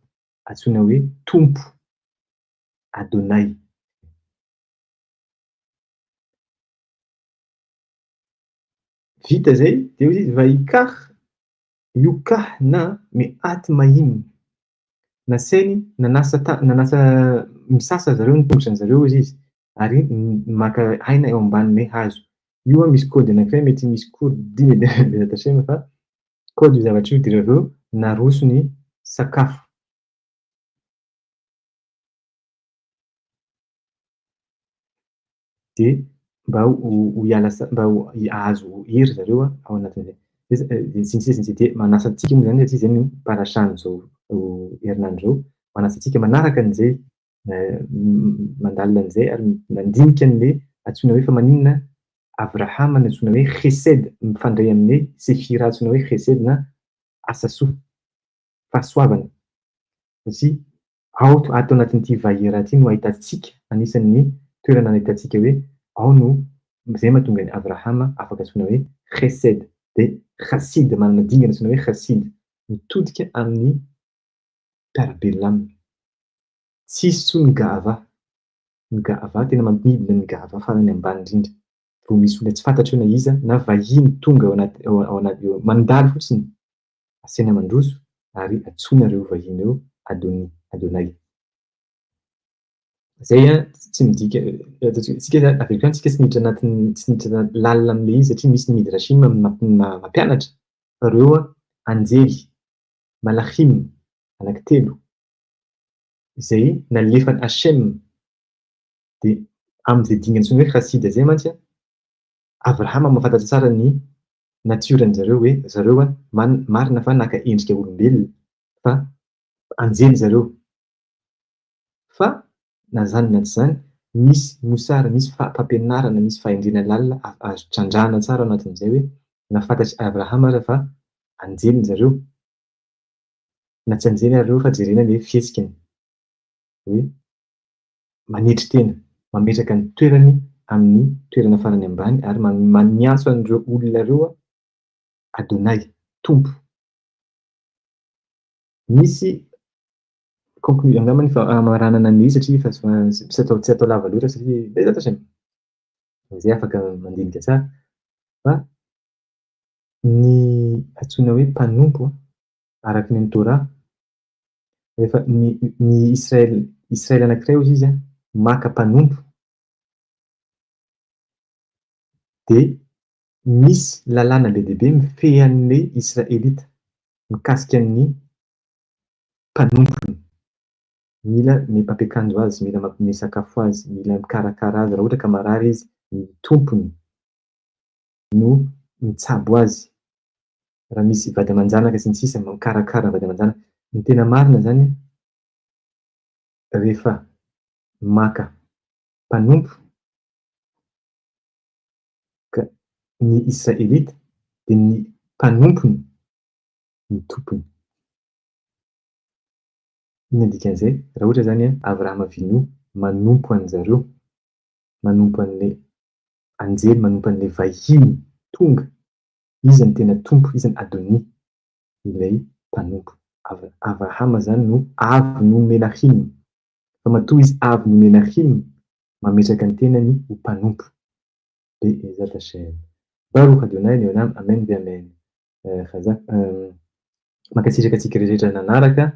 antsoina hoe Tompo, Adonai. Vita izay dia hoy izy, Vayikah yukah na me'at mayim. Nasainy nanasa nanasa misasa zareo ny tongotra zareo hoy izy ary maka aina eo ambanin'ilay hazo. Io misy code anankiray mety misy cours dimy amby fa code io zavatra io dia avy eo naroso ny sakafo. Dia mba ho hiala mba ho hahazo hery zareo ao anatin'izay. Dia sy ny sisa sy ny sisa. Dia manasa antsika moa izany satria izay no parashan'izao herinandro izao, manasa antsika manaraka an'izay, mandalina an'izay ary mandinika an'ilay antsoina hoe fa maninona Avrahama no antsoina hoe Chesed, mifandray amin'ny Sefira antsoina hoe Chesed na asa soa, fahasoavana. Satria ao ato anatin'ity Vahira ity no ahitantsika, anisan'ny toerana ahitantsika hoe ao no izay mahatonga an'i Avrahama afaka antsoina hoe Chesed, dia Chassid, manana dingana antsoina hoe Chassid, mitodika amin'ny mpiara-belona aminy. Tsisy intsony ny Ga'ava. Ny Ga'ava, tena mampidina ny Ga'ava farany ambany indrindra. Vao misy olona tsy fantatra eo na iza, na vahiny tonga ao anaty, ao anaty, mandalo fotsiny, asaina mandroso ary antsoina ireo vahiny ireo Adoni, Adonai. Izay an, tsy midika, tsika zany, avy hatrany tsika tsy miditra anatin'ny, tsy miditra lalina amin'ilay izy satria misy ny midrashim mampianatra fa ireo anjely, malachim, anankitelo, izay nalefan'i Hashem, dia amin'izay dingana antsoina hoe chassid izay mantsy an, Avrahama mahafantatra tsara ny natiore-ny zareo hoe zareo an, marina fa naka endrika olombelona fa anjely zareo, fa na izany na tsy izany misy mosary, misy fampianarana, misy fahendrena lalina azo trandrahana tsara ao anatin'izay hoe na fantatr'i Avrahama aza fa anjely zareo, na tsy anjely ary ireo fa jerena ilay fihetsikany hoe manetry tena, mametraka ny toerany amin'ny toerana farany ambany ary miantso an'ireo olona ireo Adonai, Tompo. Misy conclusion angamba ny famaranana an'ilay izy satria efa tsy atao tsy atao lava loatra satria betsaka zay. Izay afaka mandinika tsara fa ny antsoina hoe mpanompo araka ny Torah Rehefa ny ny Israel Israel anankiray hozy izy an, maka mpanompo dia misy lalàna be dia be mifehy an'ilay Israelita mikasika ny mpanompony. Mila mampiakanjo azy, mila mampiome sakafo azy, mila mikarakara azy raha ohatra ka marary izy, ny tompony no mitsabo azy. Raha misy vady aman-janaka sy ny sisa, mikarakara ny vady aman-janaka. Ny tena marina izany rehefa maka mpanompo ka ny Israelita dia ny mpanompony no tompony. Inona ny dikan'izay? Raha ohatra izany Avraham Avinu manompo an'izareo, manompo an'ilay anjely, manompo an'ilay vahiny tonga Iza no tena Tompo, iza no Adoni, ilay mpanompo. Avrahama izany no avy noho Melachim. Fa matoa izy avy noho Melachim, mametraka ny tenany ho mpanompo. Be'ezrat Hashem. Baruch Adonai leolam amen ve amen. Chazak Mankasitraka antsika rehetra nanaraka.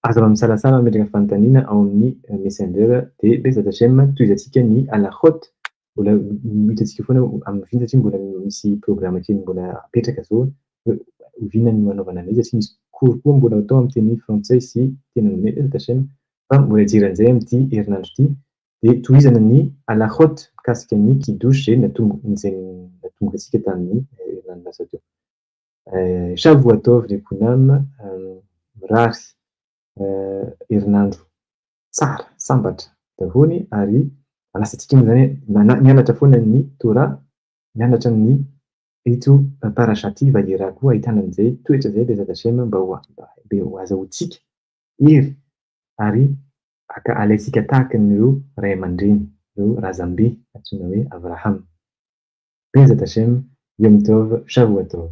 Aza mba misalasala mametraka fanontaniana ao amin'ny Messenger dia Be'ezrat Hashem tohizantsika ny Halachot. Mbola ho hitantsika foana amin'ny vina satria mbola misy programme kely mbola apetraka zao hoe oviana no hanaovana an'izy satria misy cours koa mbola atao amin'ny teny frantsay sy teny anglais Be'ezrat Hashem fa mbola hijery an'izay amin'ity herinandro ity dia tohizana ny Halachot mikasika ny Kiddush izay izay natomboka antsika tamin'ny herinandro lasa teo. Shavua Tov Lekulam, mirary. Herinandro tsara, sambatra daholo ary manasa antsika moa izany mianatra foana ny Torah, mianatra ny ito Parashat Vayera koa ahitana an'izay toetra izay Bezat Hashem mba ho azahoantsika hery ary alaintsika tahaka an'ireo ray aman-dreny, ireo razambe antsoina hoe Avraham. Bezat Hashem, Yom Tov, Shavua Tov.